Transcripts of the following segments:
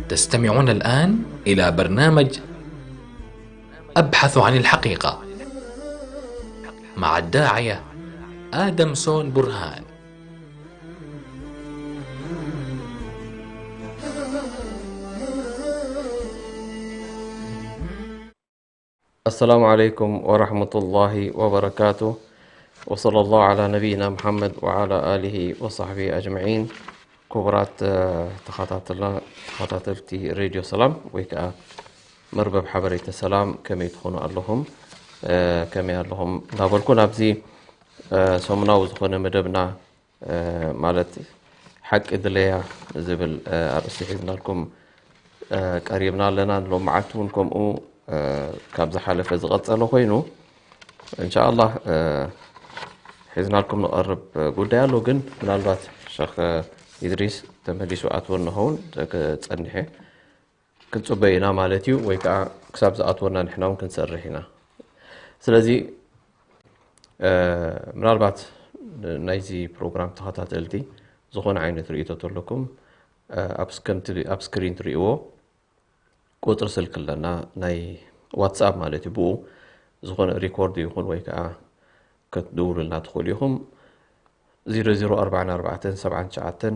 تستمعون الآن إلى برنامج أبحث عن الحقيقة مع الداعية آدم سون برهان. السلام عليكم ورحمة الله وبركاته، وصلى الله على نبينا محمد وعلى آله وصحبه أجمعين. ክቡራት ተኸታተልና ተኸታተልቲ ሬድዮ ሰላም ወይ ከዓ መርበብ ሓበሬታ ሰላም፣ ከመይ ትኾኑ ኣለኹም? ከመይ ኣለኹም እናበልኩ ናብዚ ሰሙናዊ ዝኾነ መደብና ማለት ሓቂ ድለያ ዝብል ኣርእስቲ ሒዝናልኩም ቀሪብና ኣለና። ሎም መዓልቲ እውን ከምኡ ካብ ዝሓለፈ ዝቐጸለ ኮይኑ እንሻኣላህ ሒዝናልኩም ንቐርብ ጉዳይ ኣሎ። ግን ምናልባት ሸኽ ኢድሪስ ተመሊሱ ኣትወ እንኸውን ክጸንሐ ክንጽበ ኢና ማለት እዩ፣ ወይ ከዓ ክሳብ ዝኣትወና ንሕና እውን ክንሰርሕ ኢና። ስለዚ ምናልባት ናይዚ ፕሮግራም ተኸታተልቲ ዝኾነ ዓይነት ርእቶ ተለኩም ኣብ ስክሪን ትሪእዎ ቁፅሪ ስልክ ኣለና፣ ናይ ዋትስኣፕ ማለት እዩ። ብኡ ዝኾነ ሪኮርድ ይኹን ወይ ከዓ ክትድውሉልና ትኽእሉ ኢኹም። ዜሮ ዜሮ ኣርባዓን ኣርባዕተን ሰብዓን ትሽዓተን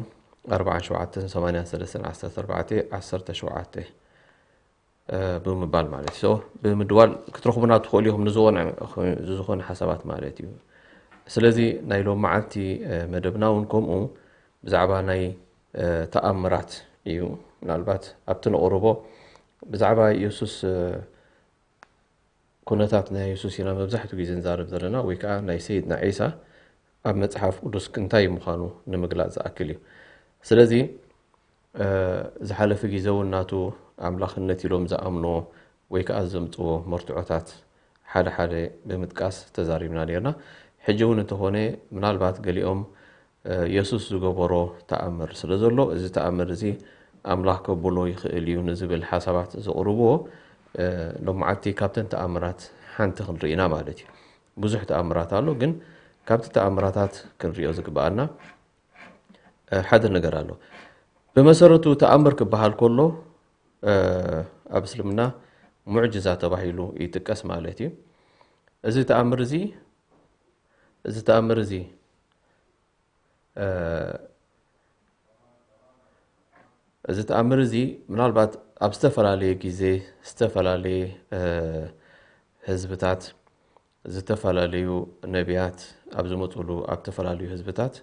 ኣርባዓን ሸውዓተን ሰማንያን ሰለስተን ዓሰርተ ኣርባዕተ ዓሰርተ ሸውዓተ ብምባል ማለት እዩ። ብምድዋል ክትረኽቡና ትኽእሉ ኢኹም። ንዝኾነ ሓሳባት ማለት እዩ። ስለዚ ናይ ሎም መዓልቲ መደብና እውን ከምኡ ብዛዕባ ናይ ተኣምራት እዩ። ምናልባት ኣብቲ ነቕርቦ ብዛዕባ የሱስ ኩነታት ናይ የሱስ ኢና መብዛሕትኡ ግዜ ንዛረብ ዘለና፣ ወይ ከዓ ናይ ሰይድና ዒሳ ኣብ መፅሓፍ ቅዱስ እንታይ ምዃኑ ንምግላፅ ዝኣክል እዩ። ስለዚ ዝሓለፈ ግዜ እውን ናቱ ኣምላኽነት ኢሎም ዝኣምንዎ ወይ ከዓ ዘምፅዎ መርትዖታት ሓደ ሓደ ብምጥቃስ ተዛሪብና ነርና። ሕጂ እውን እንተኾነ ምናልባት ገሊኦም የሱስ ዝገበሮ ተኣምር ስለ ዘሎ እዚ ተኣምር እዚ ኣምላኽ ከብሎ ይኽእል እዩ ንዝብል ሓሳባት ዘቕርብዎ ሎመዓልቲ ካብተን ተኣምራት ሓንቲ ክንርኢ ኢና ማለት እዩ። ብዙሕ ተኣምራት ኣሎ፣ ግን ካብቲ ተኣምራታት ክንሪኦ ዝግብኣና ሓደ ነገር ኣሎ። ብመሰረቱ ተኣምር ክበሃል ከሎ ኣብ እስልምና ሙዕጅዛ ተባሂሉ ይጥቀስ ማለት እዩ። እዚ ተኣምር እዚ እዚ ተኣምር እዚ እዚ ተኣምር እዚ ምናልባት ኣብ ዝተፈላለየ ግዜ ዝተፈላለየ ህዝብታት ዝተፈላለዩ ነቢያት ኣብ ዝመፅሉ ኣብ ዝተፈላለዩ ህዝብታት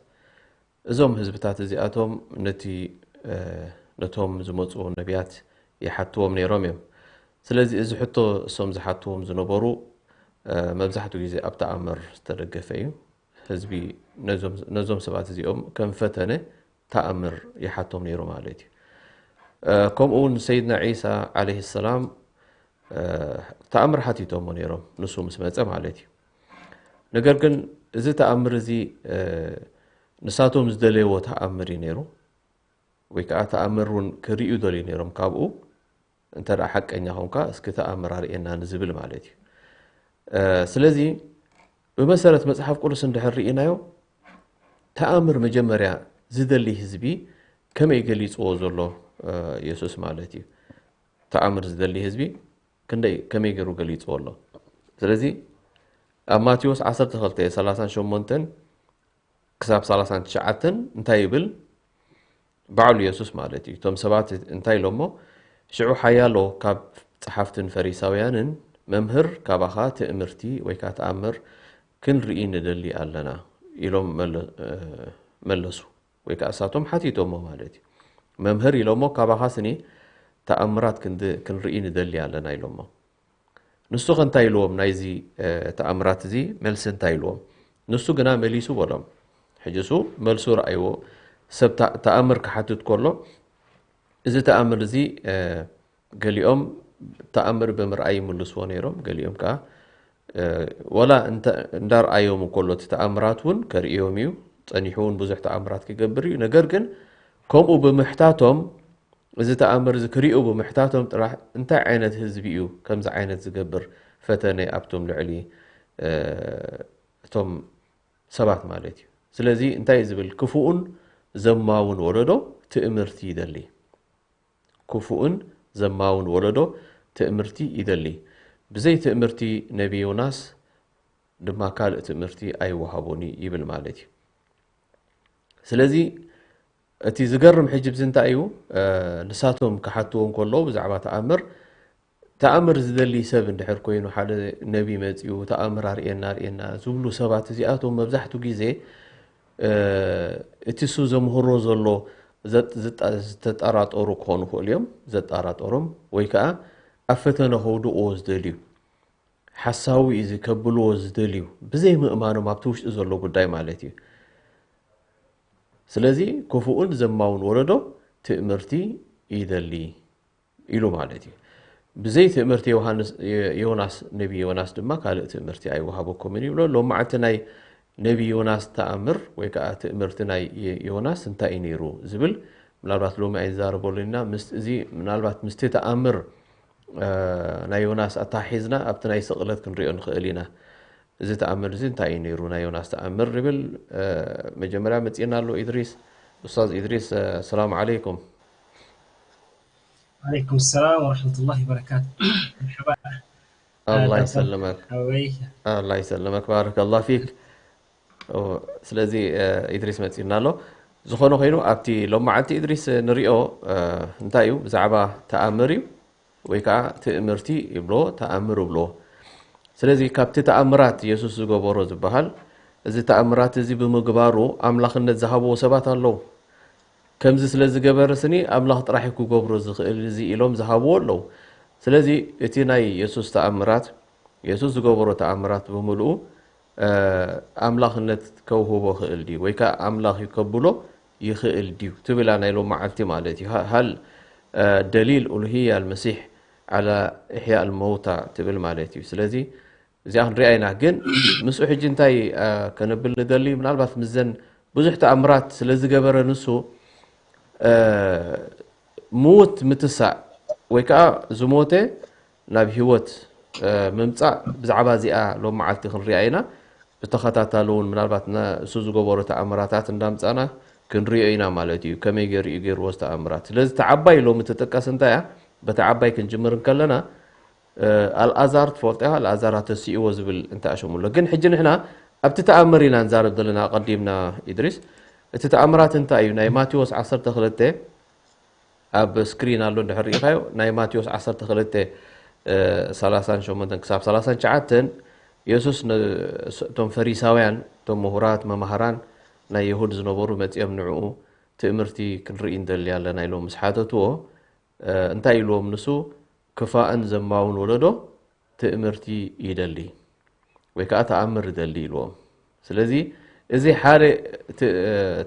እዞም ህዝብታት እዚኣቶም ነቲ ነቶም ዝመፁ ነቢያት ይሓትዎም ነይሮም እዮም። ስለዚ እዚ ሕቶ እሶም ዝሓትዎም ዝነበሩ መብዛሕትኡ ግዜ ኣብ ተኣምር ዝተደገፈ እዩ። ህዝቢ ነዞም ሰባት እዚኦም ከም ፈተነ ተኣምር ይሓቶም ነይሩ ማለት እዩ። ከምኡ እውን ሰይድና ዒሳ ዓለይሂ ሰላም ተኣምር ሓቲቶሞ ነይሮም፣ ንሱ ምስ መፀ ማለት እዩ። ነገር ግን እዚ ተኣምር እዚ ንሳቶም ዝደለይዎ ተኣምር እዩ ነይሩ፣ ወይ ከዓ ተኣምር እውን ክርእዩ ደልዩ ነይሮም ካብኡ። እንተ ደኣ ሓቀኛ ኾንካ እስኪ ተኣምር ኣርእየና ንዝብል ማለት እዩ። ስለዚ ብመሰረት መፅሓፍ ቅዱስ እንድሕር ርኢናዮ ተኣምር መጀመርያ ዝደሊ ህዝቢ ከመይ ገሊፅዎ ዘሎ የሱስ ማለት እዩ። ተኣምር ዝደሊ ህዝቢ ክንደይ ከመይ ገይሩ ገሊፅዎ ኣሎ። ስለዚ ኣብ ማቴዎስ ዓሰርተ ክልተ ሰላሳን ሸሞንተን ክሳብ ሰላሳን ትሽዓተን እንታይ ይብል? ባዕሉ የሱስ ማለት እዩ። እቶም ሰባት እንታይ ኢሎሞ? ሽዑ ሓያሎ ካብ ጸሓፍትን ፈሪሳውያንን፣ "መምህር፣ ካባኻ ትእምርቲ ወይ ከኣ ተኣምር ክንርኢ ንደሊ ኣለና" ኢሎም መለ-፣ እ፣ መለሱ። ወይ ከኣ እሳቶም ሓቲቶሞ ማለት እዩ። "መምህር" ኢሎሞ፣ "ካባኻ ስኒ ተኣምራት ክንድ-፣ ክንርኢ ንደሊ ኣለና" ኢሎሞ። ንሱ ኸ እንታይ ኢልዎም? ናይዚ፣ እ፣ ተኣምራት እዚ መልሲ እንታይ ኢልዎም? ንሱ ግና መሊሱ በሎም። ሕጂ እሱ መልሱ ረኣይዎ። ሰብ ተ-፣ ተኣምር ክሓትት ከሎ፣ እዚ ተኣምር እዚ፣ እ፣ ገሊኦም ተኣምር ብምርኣይ ይምልስዎ ነይሮም፣ ገሊኦም ከኣ፣ እ፣ ወላ እንተ-፣ እንዳርኣዮም ከሎ እቲ ተኣምራት እውን ከርእዮም እዩ፣ ጸኒሑ እውን ብዙሕ ተኣምራት ክገብር እዩ። ነገር ግን ከምኡ ብምሕታቶም፣ እዚ ተኣምር እዚ ክርእዩ ብምሕታቶም ጥራሕ፣ እንታይ ዓይነት ህዝቢ እዩ ከምዚ ዓይነት ዝገብር ፈተነ ኣብቶም ልዕሊ፣ እ፣ እቶም ሰባት ማለት እዩ። ስለዚ እንታይ እዩ ዝብል? ክፉእን ዘማውን ወለዶ ትእምርቲ ይደሊ። ክፉእን ዘማውን ወለዶ ትእምርቲ ይደሊ። ብዘይ ትእምርቲ ነቢ ዮናስ ድማ ካልእ ትእምርቲ ኣይወሃቦን እዩ ይብል ማለት እዩ። ስለዚ እቲ ዝገርም ሕጂ ብዚ እንታይ እዩ? ንሳቶም ክሓትዎ እንከለዉ ብዛዕባ ተኣምር፣ ተኣምር ዝደሊ ሰብ እንድሕር ኮይኑ፣ ሓደ ነቢ መጺኡ ተኣምር ኣርእየና፣ ኣርእየና ዝብሉ ሰባት እዚኣቶም መብዛሕትኡ ግዜ እቲ እሱ ዘምህሮ ዘሎ ዝተጠራጠሩ ክኾኑ ይኽእሉ እዮም። ዘጠራጠሮም ወይ ከዓ ኣብ ፈተነ ከውድቕዎ ዝደልዩ፣ ሓሳዊ እዚ ከብልዎ ዝደልዩ፣ ብዘይ ምእማኖም ኣብቲ ውሽጢ ዘሎ ጉዳይ ማለት እዩ። ስለዚ ክፉእን ዘማውን ወለዶ ትእምርቲ ይደሊ ኢሉ ማለት እዩ። ብዘይ ትእምርቲ ዮሃንስ ዮናስ ነቢ ዮናስ ድማ ካልእ ትእምርቲ ኣይወሃበኩምን ይብሎ። ሎም መዓልቲ ናይ ነቢ ዮናስ ተኣምር ወይ ከዓ ትእምርቲ ናይ ዮናስ እንታይ እዩ ነይሩ ዝብል ምናልባት ሎሚ ኣይንዛረበሉን ኢና። ምስ እዚ ምናልባት ምስቲ ተኣምር ናይ ዮናስ ኣተሓሒዝና ኣብቲ ናይ ስቕለት ክንሪኦ ንኽእል ኢና። እዚ ተኣምር እዚ እንታይ እዩ ነይሩ ናይ ዮናስ ተኣምር ንብል። መጀመርያ መፂእና ኣሎ ኢድሪስ። ኡስታዝ ኢድሪስ፣ ሰላም ዓለይኩም። ዓለይኩም ሰላም ወረሕመቱላሂ ወበረካቱ። መርሓባ። ኣላ ይሰልመክ። ኣወይ። ኣላ ይሰልመክ። ባረከላ ፊክ። ስለዚ ኢድሪስ መፂና ኣሎ። ዝኾነ ኮይኑ ኣብቲ ሎም መዓልቲ ኢድሪስ ንሪኦ እንታይ እዩ ብዛዕባ ተኣምር እዩ ወይ ከዓ ትእምርቲ ይብሎ ተኣምር ይብሎ። ስለዚ ካብቲ ተኣምራት የሱስ ዝገበሮ ዝበሃል እዚ ተኣምራት እዚ ብምግባሩ ኣምላኽነት ዝሃብዎ ሰባት ኣለዉ። ከምዚ ስለ ዝገበረ ስኒ ኣምላኽ ጥራሕ ክገብሮ ዝኽእል እዚ ኢሎም ዝሃብዎ ኣለዉ። ስለዚ እቲ ናይ የሱስ ተኣምራት የሱስ ዝገበሮ ተኣምራት ብምልኡ ኣምላኽነት ከውህቦ ክእል ድዩ ወይ ከዓ ኣምላኽ እዩ ከብሎ ይኽእል ድዩ ትብላ ናይ ሎም መዓልቲ ማለት እዩ። ሃል ደሊል ኡሉህያ ኣልመሲሕ ዓላ ኢሕያ ኣልመውታ ትብል ማለት እዩ። ስለዚ እዚኣ ክንሪኣ ኢና። ግን ምስኡ ሕጂ እንታይ ከነብል ንደሊ ምናልባት ምዘን ብዙሕ ተኣምራት ስለ ዝገበረ ንሱ ምውት ምትሳእ ወይ ከዓ ዝሞተ ናብ ህይወት ምምፃእ ብዛዕባ እዚኣ ሎም መዓልቲ ክንሪኣ ኢና። ብተኸታታሊ እውን ምናልባት እሱ ዝገበሮ ተኣምራታት እንዳምፃና ክንሪኦ ኢና ማለት እዩ። ከመይ ገይሩ እዩ ገይርዎ ዝተኣምራት። ስለዚ ተዓባይ ሎሚ ትጥቀስ እንታይ እያ? በታ ዓባይ ክንጅምር እንከለና ኣልኣዛር ትፈልጦ ኢኻ? ኣልኣዛር ኣተሲእዎ ዝብል እንተኣሸሙሎ። ግን ሕጂ ንሕና ኣብቲ ተኣምር ኢና ንዛረብ ዘለና ኣቐዲምና ኢድሪስ። እቲ ተኣምራት እንታይ እዩ? ናይ ማቴዎስ ዓሰርተ ክልተ ኣብ ስክሪን ኣሎ እንድሕር ርኢኻዮ። ናይ ማቴዎስ ዓሰርተ ክልተ ሰላሳን ሸሞንተን ክሳብ ሰላሳን ትሽዓተን የሱስ እቶም ፈሪሳውያን እቶም ምሁራት መማህራን ናይ የሁድ ዝነበሩ መፂኦም ንዕኡ ትእምርቲ ክንርኢ እንደሊ ኣለና ኢሎም ምስ ሓተትዎ እንታይ ኢልዎም ንሱ ክፋእን ዘማውን ወለዶ ትእምርቲ ይደሊ ወይ ከዓ ተኣምር ይደሊ ኢልዎም። ስለዚ እዚ ሓደ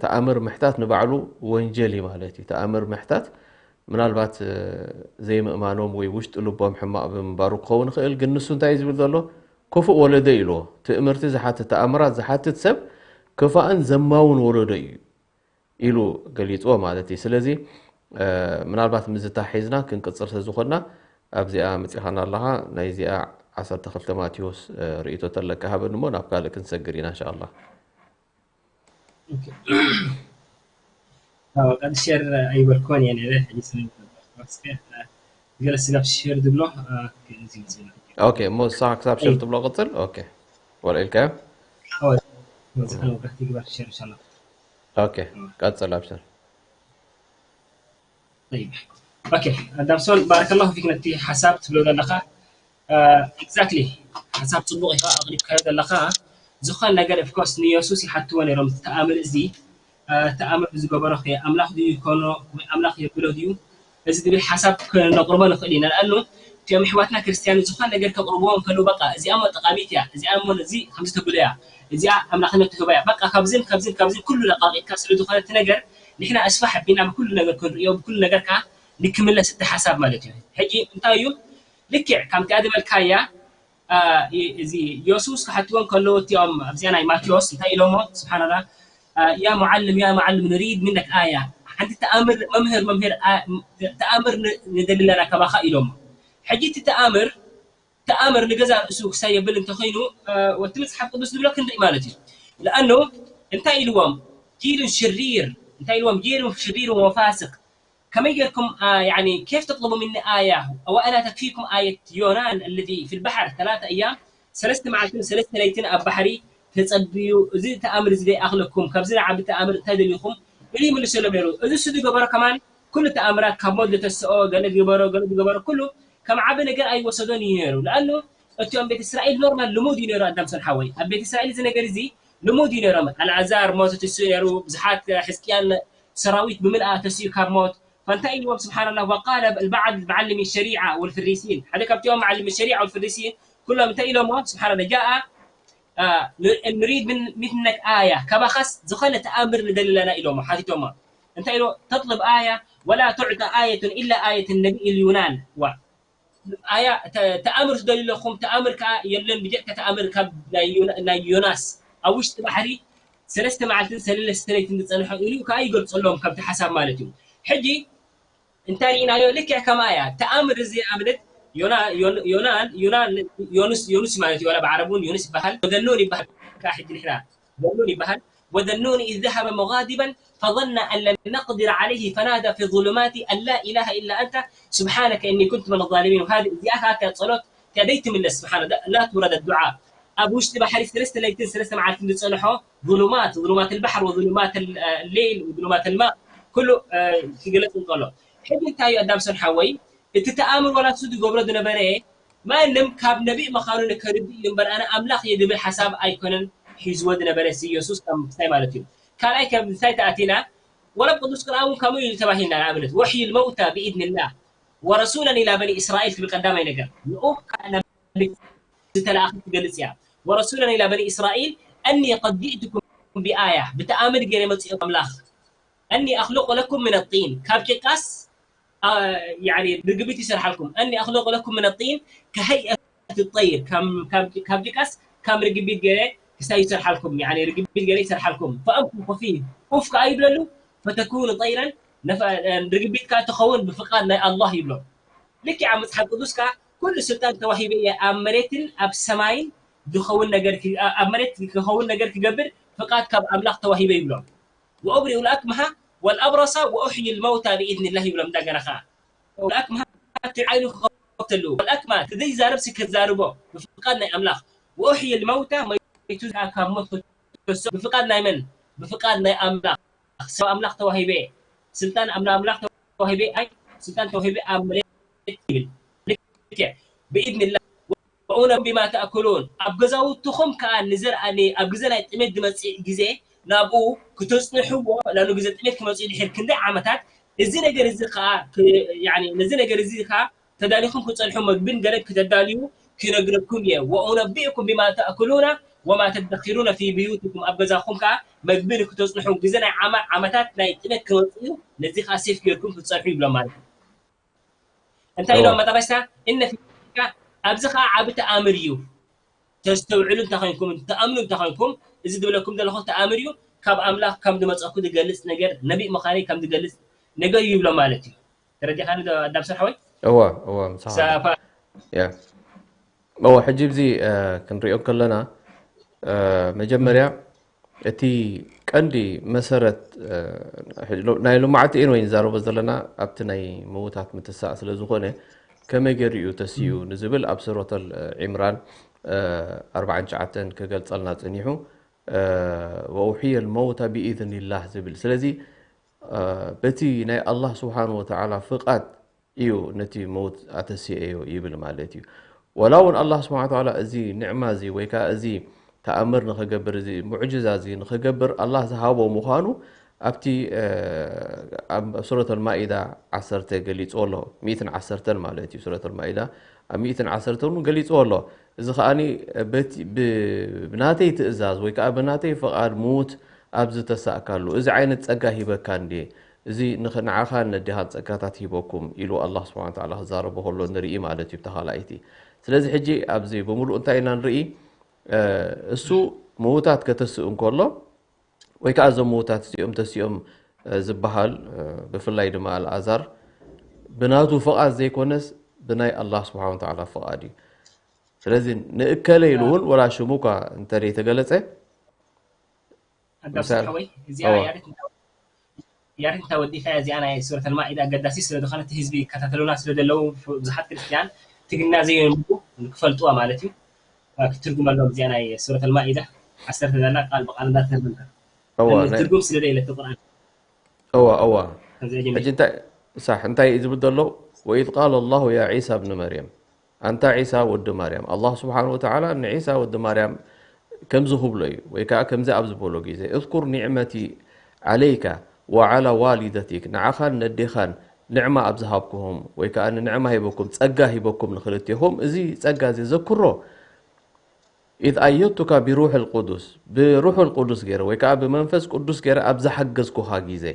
ተኣምር ምሕታት ንባዕሉ ወንጀል እዩ ማለት እዩ። ተኣምር ምሕታት ምናልባት ዘይምእማኖም ወይ ውሽጢ ልቦም ሕማቕ ብምንባሩ ክኸውን ይኽእል። ግን ንሱ እንታይ እዩ ዝብል ዘሎ? ክፉእ ወለዶ ኢልዎ። ትእምርቲ ዝሓትት ተኣምራት ዝሓትት ሰብ ክፋእን ዘማውን ወለዶ እዩ ኢሉ ገሊፅዎ ማለት እዩ። ስለዚ ምናልባት ምዝታ ሒዝና ክንቅፅል ስለዝኾንና ኣብዚኣ መፂኻና ኣለኻ። ናይዚኣ ዓሰርተ ክልተ ማቴዎስ ርእይቶ ተለካ ሃበኒ እሞ ናብ ካልእ ክንሰግር ኢና እንሻላ። ቀድ ሸር ኣይበልኮን እየ ነረ ሕጂ ስለ ገለ ስጋብ ሸር ዝብሎ ኦኬ እሞ ንስኻ ክሳብ ሸር ትብሎ ቅፅል። ኦኬ ወልዒልካዮ። ዝሓን ወጋሕቲ ግበር ሸር ይሻላ። ኦኬ ቀፅል ኣብሽር። ኦኬ ኣዳምሶን ባረከላሁ ፊክ ነቲ ሓሳብ ትብሎ ዘለኻ ኤግዛክትሊ ሓሳብ ፅቡቕ ኢኻ ኣቕሪብካዮ ዘለኻ። ዝኾነ ነገር ኦፍኮርስ ንየሱስ ይሓትዎ ነይሮም ተኣምር እዚ ተኣምር ዝገበሮ ከ ኣምላኽ ድዩ ይኮኖ ወይ ኣምላኽ የብሎ ድዩ? እዚ ዝብል ሓሳብ ክነቕርቦ ንኽእል ኢና። ንኣኑ እቲኦም ኣሕዋትና ክርስትያን ዝኾነ ነገር ከቕርብዎ እንከለዉ በቃ እዚኣ እሞ ጠቓሚት እያ፣ እዚኣ እሞ እዚ ከምዚ ተብሎ እያ፣ እዚኣ ኣምላኽነት ትህባ እያ፣ በቃ ካብዝን ካብዝን ካብዝን ኩሉ ለቓቒጥካ ስለ ዝኾነ እቲ ነገር ንሕና እስፋሕ ኣቢልና ብኩሉ ነገር ክንርእዮ ብኩሉ ነገር ከዓ ንክምለስ እቲ ሓሳብ ማለት እዩ። ሕጂ እንታይ እዩ ልክዕ ከምቲኣ ዝበልካያ እዚ የሱስ ክሓትዎ እንከለዉ እቲኦም ኣብዚኣ ናይ ማቴዎስ እንታይ ኢሎሞ ስብሓንላ ያ ሙዓልም ያ ሙዓልም ንሪድ ምነክ ኣያ ሓንቲ ተኣምር መምህር መምህር ተኣምር ንደሊ ኣለና ካባኻ ኢሎሞ። ሕጂ እቲ ተኣምር ተኣምር ንገዛ ርእሱ ክሳብ የብል እንተኾይኑ ወቲ መፅሓፍ ቅዱስ ዝብሎ ክንርኢ ማለት እዩ። ለኣኑ እንታይ ኢልዎም? جيل شرير እንታይ ኢልዎም? جيل شرير وفاسق ከመይ ጌርኩም يعني كيف تطلبوا مني آية وأنا تكفيكم آية يونان الذي في البحر ثلاثة أيام ሰለስተ መዓልትን ሰለስተ ለይትን ኣብ ባሕሪ ተጸብዩ እዚ ተኣምር እዚ ዘይኣኽለኩም ካብዚ ንዓቢ ተኣምር እንታይ ደሊኹም ኢሉ ይምልሰሎም ነይሩ እዚ እሱ ዝገበሮ ከማን ኩሉ ተኣምራት ካብ ሞት ዝተስኦ ገለ ዝገበሮ ገለ ዝገበሮ ኩሉ ከም ዓቢ ነገር ኣይወሰዶን እዩ ነይሩ ለኣኑ እቲኦም ቤት እስራኤል ኖርማል ልሙድ እዩ ነይሩ ኣዳምሶን ሓወይ ኣብ ቤት እስራኤል እዚ ነገር እዚ ልሙድ እዩ ነይሮም ኣልዓዛር ሞት ተስኡ ነይሩ ብዙሓት ሕዝቅያን ሰራዊት ብምልኣ ተስኡ ካብ ሞት فانت إلوهم سبحان الله وقال البعض معلم الشريعة والفريسيين ሓደ ካብቲኦም معلم الشريعة والفريسيين ኩሎም እንታይ ኢሎሞ سبحان الله جاء نريد من منك آية ካባኻስ ዝኾነ ተኣምር ንደሊ ኣለና ኢሎሞ ሓቲቶሞ እንታይ ኢሎ تطلب آية ولا تعطى آية إلا آية النبي اليونان ዋ ኣያ ተኣምር ትደልዩ ኣለኹም ተኣምር ከዓ የለን ብጀካ ተኣምር ካብ ናይ ዮናስ ኣብ ውሽጢ ባሕሪ ሰለስተ መዓልትን ሰለስተ ለይትን ዝፀንሖ ኢሉ ከዓ ይገልፀሎም ካብቲ ሓሳብ ማለት እዩ ሕጂ እንታይ ርኢናዮ ልክዕ ከማ እያ ተኣምር እዚ ኣብነት ዮናን ዮናን ዮኑስ ዮኑስ ማለት እዩ ብዓረብ እውን ዮኑስ ይበሃል ወዘኑን ይበሃል ከዓ ሕጂ ንሕና ذنون ይበሃል وذنون إذ ذهب مغاضبا فظن أن لن نقدر عليه فنادى في الظلمات أن لا إله إلا أنت سبحانك إني كنت من الظالمين وهذه እዚኣ ከዓ ጸሎት እቲኣ ዘይትምለስ ስብሓን ላ ትውረደ ዱዓ ኣብ ውሽጢ ባሕሪ ሰለስተ ለይትን ሰለስተ መዓልትን ዝጸንሖ ظلمات ظلمات البحر وظلمات الليل وظلمات الماء ኩሉ ክግለጽ እንከሎ ሕጂ እንታይ እዩ ኣዳምሰን ሓወይ እቲ ተኣምር ዋላ እሱ ዝገብሮ ዝነበረ ማንም ካብ ነቢእ ምዃኑ ንከርድእ እዩ እምበር ኣነ ኣምላኽ እየ ዝብል ሓሳብ ኣይኮነን ሒዝዎ ዝነበረ ሲ የሱስ ከም ምሳይ ማለት እዩ ካልኣይ ከም ምሳይ ተኣቲና ወላ ቅዱስ ቅርኣን እውን ከምኡ እዩ ተባሂልና ንኣብነት وحي الموتى بإذن الله ورسولا إلى بني إسرائيل ትብል ቀዳማይ ነገር ልኡኽ ዝተለኣኸ ትገልጽ እያ ورسولا إلى بني إسرائيل أني قد جئتكم بآية ብተኣምር ገይረ መጽኦ ኣምላኽ أني أخلق لكم من الطين ካብ ጭቃስ ርግቢት ይሰርሓልኩም أني أخلق لكم من الطين كهيئة الطير ካብ ጭቃስ ከም ርግቢት ገይረ ክሳይ ይሰርሓልኩም ርግቢት ገይረ ይሰርሓልኩም فأنفخ فيه ኡፍ ከዓ ይብለሉ فتكون طيرا ርግቢት ከዓ ትኸውን ብፍቃድ ናይ ኣላህ ይብሎ ልክዕ ኣብ መፅሓፍ ቅዱስ ከዓ ኩሉ ስልጣን ተዋሂበ እየ ኣብ መሬትን ኣብ ሰማይን ዝኸውን ነገር ኣብ መሬት ክኸውን ነገር ክገብር ፍቃድ ካብ ኣምላኽ ተዋሂበ ይብሎም وأبرئ الأكمه والأبرص وأحيي الموتى بإذن الله ይብሎም እንደገና ከዓ الأكمه እቲ ዓይኑ ክኸፍተሉ والأكمه ዘይዛረብ ሲ ከዛርቦ ብፍቃድ ናይ ኣምላኽ وأحيي الموتى መይቱ ካብ ሞት ብፍቃድ ናይ መን ብፍቃድ ናይ ኣምላኽ ሰብ ኣምላኽ ተዋሂበ ስልጣን ኣምላኽ ተዋሂበ ኣይ ስልጣን ተዋሂበ ኣብ መሬት ይብል ብኢድንላ ወኡነም ቢማ ተእኩሉን ኣብ ገዛውትኹም ከዓ ንዘርኣኒ ኣብ ግዜ ናይ ጥሜት ዝመፅእ ግዜ ናብኡ ክተፅንሕዎ ናኑ ግዜ ጥሜት ክመፅኡ ድሕር ክንደይ ዓመታት እዚ ነገር እዚ ከዓ ነዚ ነገር እዚ ከዓ ተዳሊኹም ክፀንሑ መግብን ገለ ክተዳልዩ ክነግረኩም እየ ወኡነቢእኩም ቢማ ተእኩሉና ወማ ተደኪሩነ ፊ ብዩትኩም ኣብ ገዛኹም ከዓ መግቢ ንክተፅንሑ ግዜ ናይ ዓማ ዓመታት ናይ ጥሜት ክመፅኡ ነዚ ከዓ ሴፍ ገይርኩም ክትፀንሑ ይብሎም ማለት እዩ እንታይ ኢሎም መጠረሽታ እነ ፊ ኣብዚ ከዓ ዓቢ ተኣምር እዩ ተስተውዕሉ እንተኮይንኩም ተኣምኑ እንተኮይንኩም እዚ ዝብለኩም ዘለኹ ተኣምር እዩ ካብ ኣምላኽ ከም ዝመፀኩ ዝገልፅ ነገር ነቢእ ምዃነይ ከም ዝገልፅ ነገር እዩ ይብሎም ማለት እዩ ተረዲኻኒ ኣዳም ስርሓወይ እዋ እዋ ምሳኻ እዋ ሕጂ ብዚ ክንሪኦ ከለና መጀመርያ እቲ ቀንዲ መሰረት ናይ ሎማዓቲ እየን ወይ ንዛረቦ ዘለና ኣብቲ ናይ ምውታት ምትሳእ ስለ ዝኾነ ከመይ ገይሩ እዩ ተስኡ ንዝብል ኣብ ሱረተል ዒምራን ኣርባዓን ትሽዓተን ክገልጸልና ጸኒሑ ወኡሕየ ልመውታ ብኢዝኒላህ ዝብል ስለዚ በቲ ናይ ኣላህ ስብሓን ወተዓላ ፍቓድ እዩ ነቲ መውት ኣተሲኤዮ ይብል ማለት እዩ። ወላ እውን ኣላህ ስብሓን ወተዓላ እዚ ኒዕማ እዚ ወይ ከዓ እዚ ተኣምር ንኸገብር እዚ ሙዕጅዛ እዚ ንኸገብር ኣላህ ዝሃቦ ምዃኑ ኣብቲ ኣብ ሱረት ኣልማኢዳ ዓሰርተ ገሊፅዎ ኣሎ። ሚእትን ዓሰርተን ማለት እዩ። ሱረት ኣልማኢዳ ኣብ ሚእትን ዓሰርተን እውን ገሊፅዎ ኣሎ። እዚ ከዓኒ በቲ ብናተይ ትእዛዝ ወይ ከዓ ብናተይ ፍቓድ ምዉት ኣብ ዝተሳእካሉ እዚ ዓይነት ፀጋ ሂበካ እንድየ እዚ ንዓኻን ነዴኻን ጸጋታት ሂበኩም ኢሉ ኣላህ ስብሓን ወተዓላ ክዛረቦ ከሎ ንርኢ ማለት እዩ ብተኻላኢቲ ስለዚ ሕጂ ኣብዚ ብምሉእ እንታይ ኢና ንርኢ እሱ ምዉታት ከተስእ እንከሎ ወይ ከዓ እዞም ምዉታት እዚኦም ተሲኦም ዝበሃል ብፍላይ ድማ ኣልኣዛር ብናቱ ፍቓድ ዘይኮነስ ብናይ ኣላህ ስብሓን ወተዓላ ፍቓድ እዩ ስለዚ ንእከለ ኢሉ እውን ወላ ሽሙ እኳ እንተደይተገለፀ ኣጋብስ ሓወይ፣ እዚኣ ያሪት ያሪት እንታ ወዲፋ እዚኣ ናይ ሱረት ኣልማኢዳ ኣገዳሲ ስለ ዝኾነ፣ እቲ ህዝቢ ይከታተሉና ስለ ዘለዉ፣ ብዙሓት ክርስትያን ትግርኛ ዘየንብቡ ክፈልጥዋ ማለት እዩ። ክትትርጉመሎም እዚኣ ናይ ሱረት ኣልማኢዳ ዓሰርተ ዘላ ቃል ብቃል እንዳተርጉምካ። እዋ፣ ናይ ትርጉም ስለ ደየለ እቲ ቁርኣን። እዋ፣ እዋ። ከምዚ ኣጀሚር። ሕጂ እንታይ፣ ሳሕ፣ እንታይ እዩ ዝብል ዘሎ? "ወኢዝ ቃለ ላሁ ያ ዒሳ ብኒ መርየም፣ ኣንታ ዒሳ ወዲ ማርያም፣ ኣላህ ስብሓን ወተዓላ ንዒሳ ወዲ ማርያም ከምዚ ክብሎ እዩ፣ ወይ ከዓ ከምዚ ኣብ ዝበሎ ግዜ፣ እዝኩር ኒዕመቲ ዓለይካ ወዓላ ዋሊደቲክ፣ ንዓኻን ነዴኻን ንዕማ ኣብ ዝሃብኩኹም፣ ወይ ከዓ ንዕማ ሂበኩም፣ ጸጋ ሂበኩም ንክልቴኹም፣ እዚ ጸጋ እዚ ዘክሮ፣ ኢዝ ኣየድቱካ ብሩሕ ልቁዱስ፣ ብሩሕ ልቁዱስ ገይረ፣ ወይ ከዓ ብመንፈስ ቅዱስ ገይረ ኣብ ዝሓገዝኩኻ ግዜ።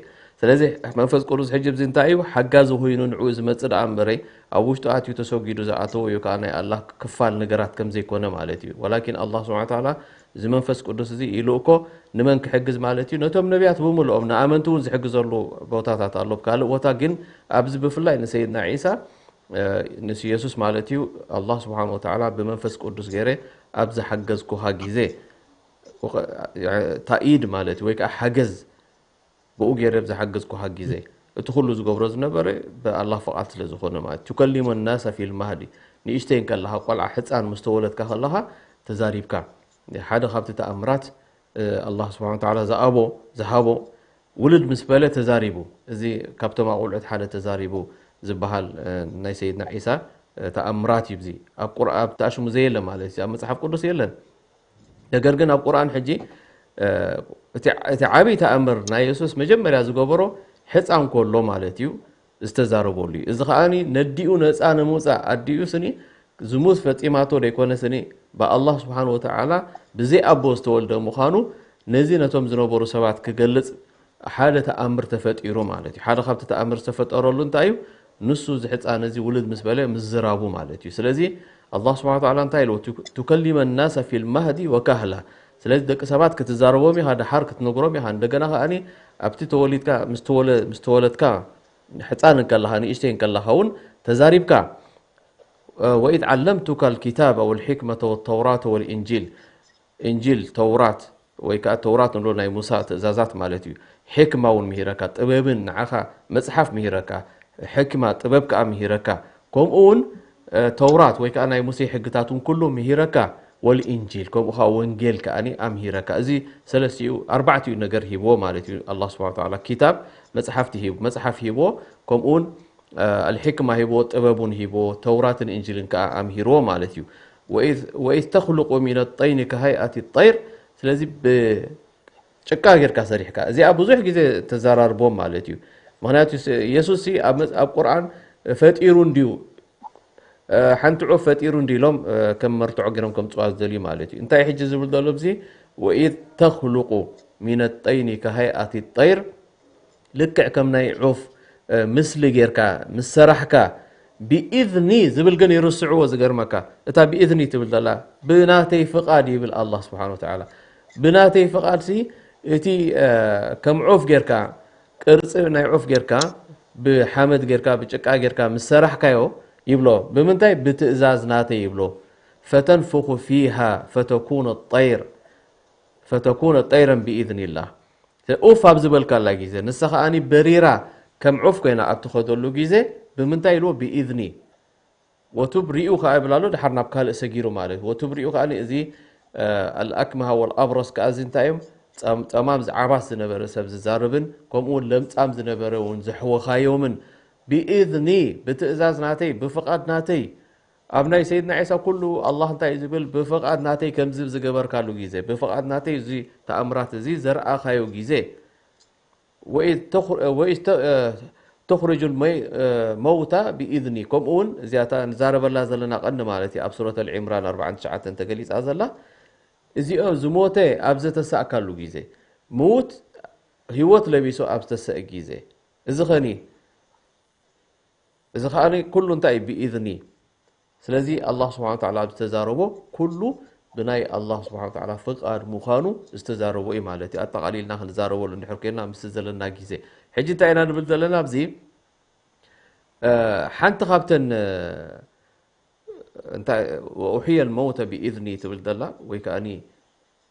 ስለዚ መንፈስ ቅዱስ ሕጂ እዚ እንታይ እዩ? ሓጋዚ ኮይኑ ንዕኡ ዝመጽእ ደኣ እምበረይ፣ ኣብ ውሽጡ ኣትዩ ተሰጒዱ ዝኣተዎ እዩ ከዓ ናይ ኣላህ ክፋል ነገራት ከም ዘይኮነ ማለት እዩ። ወላኪን ኣላህ ስብሓነ ወተዓላ እዚ መንፈስ ቅዱስ እዚ ይልእኮ ንመን ክሕግዝ ማለት እዩ? ነቶም ነቢያት ብምልኦም፣ ንኣመንቲ እውን ዝሕግዘሉ ቦታታት ኣሎ። ካልእ ቦታ ግን ኣብዚ ብፍላይ ንሰይድና ዒሳ፣ እ፣ ንሱ የሱስ ማለት እዩ፣ ኣላህ ስብሓነ ወተዓላ ብመንፈስ ቅዱስ ገይረ ኣብ ዝሓገዝኩኻ ግዜ፣ ወኸ-፣ ታኢድ ማለት እዩ፣ ወይ ከዓ ሓገዝ ብኡ ገይረ ኣብ ዝሓገዝኩኻ ግዜ፣ እቲ ኩሉ ዝገብሮ ዝነበረ ብኣላህ ፍቓድ ስለ ዝኾነ ማለት እዩ። ቱከሊሙ ናሰ ፊል ማህዲ፣ ንእሽተይ እንከለኻ፣ ቆልዓ ሕፃን ምስ ተወለድካ ከለኻ ተዛሪብካ። ሓደ ካብቲ ተኣምራት፣ እ፣ ኣላህ ስብሓነ ወተዓላ ዝኣቦ፣ ዝሃቦ፣ ውልድ ምስ በለ ተዛሪቡ። እዚ ካብቶም ኣቑልዑት ሓደ ተዛሪቡ ዝበሃል፣ እ፣ ናይ ሰይድና ዒሳ፣ እ፣ ተኣምራት እዩ። እዚ ኣብ ቁርኣን፣ ኣብቲ ኣሽሙ ዘየለ ማለት እዩ። ኣብ መጽሓፍ ቅዱስ የለን። ነገር ግን ኣብ ቁርኣን ሕጂ፣ እ፣ እቲ፣ እቲ ዓብዪ ተኣምር ናይ የሱስ መጀመርያ ዝገበሮ ሕፃን ከሎ ማለት እዩ ዝተዛረበሉ እዩ። እዚ ከኣኒ ነዲኡ ነፃ ንምውፃእ፣ ኣዲኡ ስኒ ዝሙት ፈጺማቶ ደይኮነ ስኒ ብኣላህ ስብሓን ወተዓላ ብዘይ ኣቦ ዝተወልደ ምዃኑ፣ ነዚ ነቶም ዝነበሩ ሰባት ክገልጽ ሓደ ተኣምር ተፈጢሩ ማለት እዩ። ሓደ ካብቲ ተኣምር ዝተፈጠረሉ እንታይ እዩ? ንሱ እዚ ሕፃን እዚ ውልድ ምስ በለ ምዝራቡ ማለት እዩ። ስለዚ ኣላህ ስብሓን ወተዓላ እንታይ ኢልዎ? ቱ-፣ ቱከሊመ ናሰ ፊል ማህዲ ወካህላ። ስለዚ ደቂ ሰባት ክትዛረቦም ኢኻ፣ ደሓር ክትነግሮም ኢኻ። እንደገና ከኣኒ ኣብቲ ተወሊድካ፣ ምስ ተወለ-፣ ምስ ተወለድካ ሕፃን እንከለኻ፣ ንእሽተይ እንከለኻ እውን ተዛሪብካ። ወኢዝ ዓለምቱካ ልኪታበ ወልሕክመተ ወተውራተ ወልኢንጂል፣ ኢንጂል፣ ተውራት፣ ወይ ከዓ ተውራት ንብሎ ናይ ሙሳ ትእዛዛት ማለት እዩ። ሕክማ እውን ምሂረካ፣ ጥበብን ንዓኻ መጽሓፍ ምሂረካ፣ ሕክማ፣ ጥበብ ከዓ ምሂረካ። ከምኡ እውን፣ እ፣ ተውራት ወይ ከዓ ናይ ሙሴ ሕግታት እውን ኩሉ ምሂረካ፣ ወልኢንጂል፣ ከምኡ ከዓ ወንጌል ከዓኒ ኣምሂረካ። እዚ ሰለስቲኡ፣ ኣርባዕቲኡ ነገር ሂብዎ ማለት እዩ። ኣላህ ስብሓነ ወተዓላ ኪታብ፣ መጽሓፍቲ ሂብ-፣ መጽሓፍ ሂብዎ፣ ከምኡ እውን፣ እ፣ ኣልሕክማ ሂብዎ፣ ጥበብ እውን ሂብዎ፣ ተውራትን እንጂልን ከዓ ኣምሂርዎ ማለት እዩ። ወኢዝ፣ ወኢዝ ተኽሉቁ ሚነ ጠይኒ ከሃይኣቲ ጠይር፣ ስለዚ ብጭቃ ጌርካ ሰሪሕካ። እዚኣ ብዙሕ ግዜ ተዘራርቦም ማለት እዩ። ምኽንያቱ ስ-፣ የሱስ ሲ ኣብ መጽ-፣ ኣብ ቁርኣን ፈጢሩ እንድዩ፣ እ፣ ሓንቲ ዑፍ ፈጢሩ እንድዩ ኢሎም፣ እ፣ ከም መርትዖ ገይሮም ከምጽዋ ዝደልዩ ማለት እዩ። እንታይ ሕጂ ዝብል ዘሎ ኣብዚ? "ወኢዝ ተኽሉቁ ሚነ ጠይኒ ከሃይኣቲ ጠይር"፣ ልክዕ ከም ናይ ዑፍ፣ እ፣ ምስሊ ጌርካ ምስ ሰራሕካ፣ "ብኢዝኒ" ዝብል ግን ይርስዕዎ። ዝገርመካ፣ እታ "ብኢዝኒ" ትብል ዘላ፣ "ብናተይ ፍቓድ" ይብል ኣላህ ስብሓነ ወተዓላ። ብናተይ ፍቓድ ሲ፣ እቲ፣ እ፣ ከም ዑፍ ጌርካ፣ ቅርጺ ናይ ዑፍ ጌርካ፣ ብሓመድ ጌርካ፣ ብጭቃ ጌርካ ምስ ሰራሕካዮ ይብሎ። ብምንታይ? ብትእዛዝ ናተይ ይብሎ። "ፈተንፉኹ ፊሃ ፈተኩነ ጠይር፣ ፈተኩነ ጠይረን ብኢዝኒላህ።" ኡፍ ኣብ ዝበልካላ ግዜ፣ ንሳ ከኣኒ በሪራ ከም ዑፍ ኮይና ኣብ ትኸደሉ ግዜ፣ ብምንታይ ኢልዎ? ብኢዝኒ። ወቱብሪኡ ከኣ ይብል ኣሎ፣ ድሓር ናብ ካልእ ሰጊሩ ማለት እዩ። ወቱብሪኡ ከኣኒ እዚ፣ እ፣ ኣልኣክመሃ ወልኣብረስ ከኣ እዚ እንታይ እዮም? ጸም-፣ ጸማም ዝዓባስ ዝነበረ ሰብ ዝዛርብን፣ ከምኡ እውን ለምጻም ዝነበረ እውን ዘሕወኻዮምን፣ ብኢዝኒ፣ ብትእዛዝ ናተይ፣ ብፍቓድ ናተይ፣ ኣብ ናይ ሰይድና ዒሳ ኩሉ ኣላህ እንታይ እዩ ዝብል? ብፍቓድ ናተይ ከምዚ ዝገበርካሉ ግዜ፣ ብፍቓድ ናተይ እዚ ተኣምራት እዚ ዘርኣኻዮ ግዜ፣ ወኢዝ ተኽ-፣ ወኢዝ ተ-፣ እ፣ ተኽርጁል መይ-፣ እ፣ መውታ ብኢዝኒ፣ ከምኡ እውን እዚኣታ ንዛረበላ ዘለና ቀንዲ ማለት እዩ፣ ኣብ ሱረት ኣልዒምራን ኣርባዓን ትሽዓተን ተገሊጻ ዘላ፣ እዚኦ ዝሞተ ኣብ ዘተሳእካሉ ግዜ፣ ምዉት ህይወት ለቢሱ ኣብ ዝተሰእ ግዜ፣ እዚ ኸኒ እዚ ከኣ ኩሉ እንታይ እዩ? ብኢዝኒ። ስለዚ ኣላህ ስብሓነ ወተዓላ ኣብ ዝተዛረቦ ኩሉ ብናይ ኣላህ ስብሓነ ወተዓላ ፍቓድ ምዃኑ ዝተዛረቦ እዩ ማለት እዩ። ኣጠቓሊልና ክንዛረበሉ እንድሕር ኮይንና ምስቲ ዘለና ግዜ። ሕጂ እንታይ ኢና ንብል ዘለና ኣብዚ? እ፣ ሓንቲ ካብተን፣ እ፣ እንታይ፣ "ወኡሕየ ልመውተ ብኢዝኒ" ትብል ዘላ፣ ወይ ከኣኒ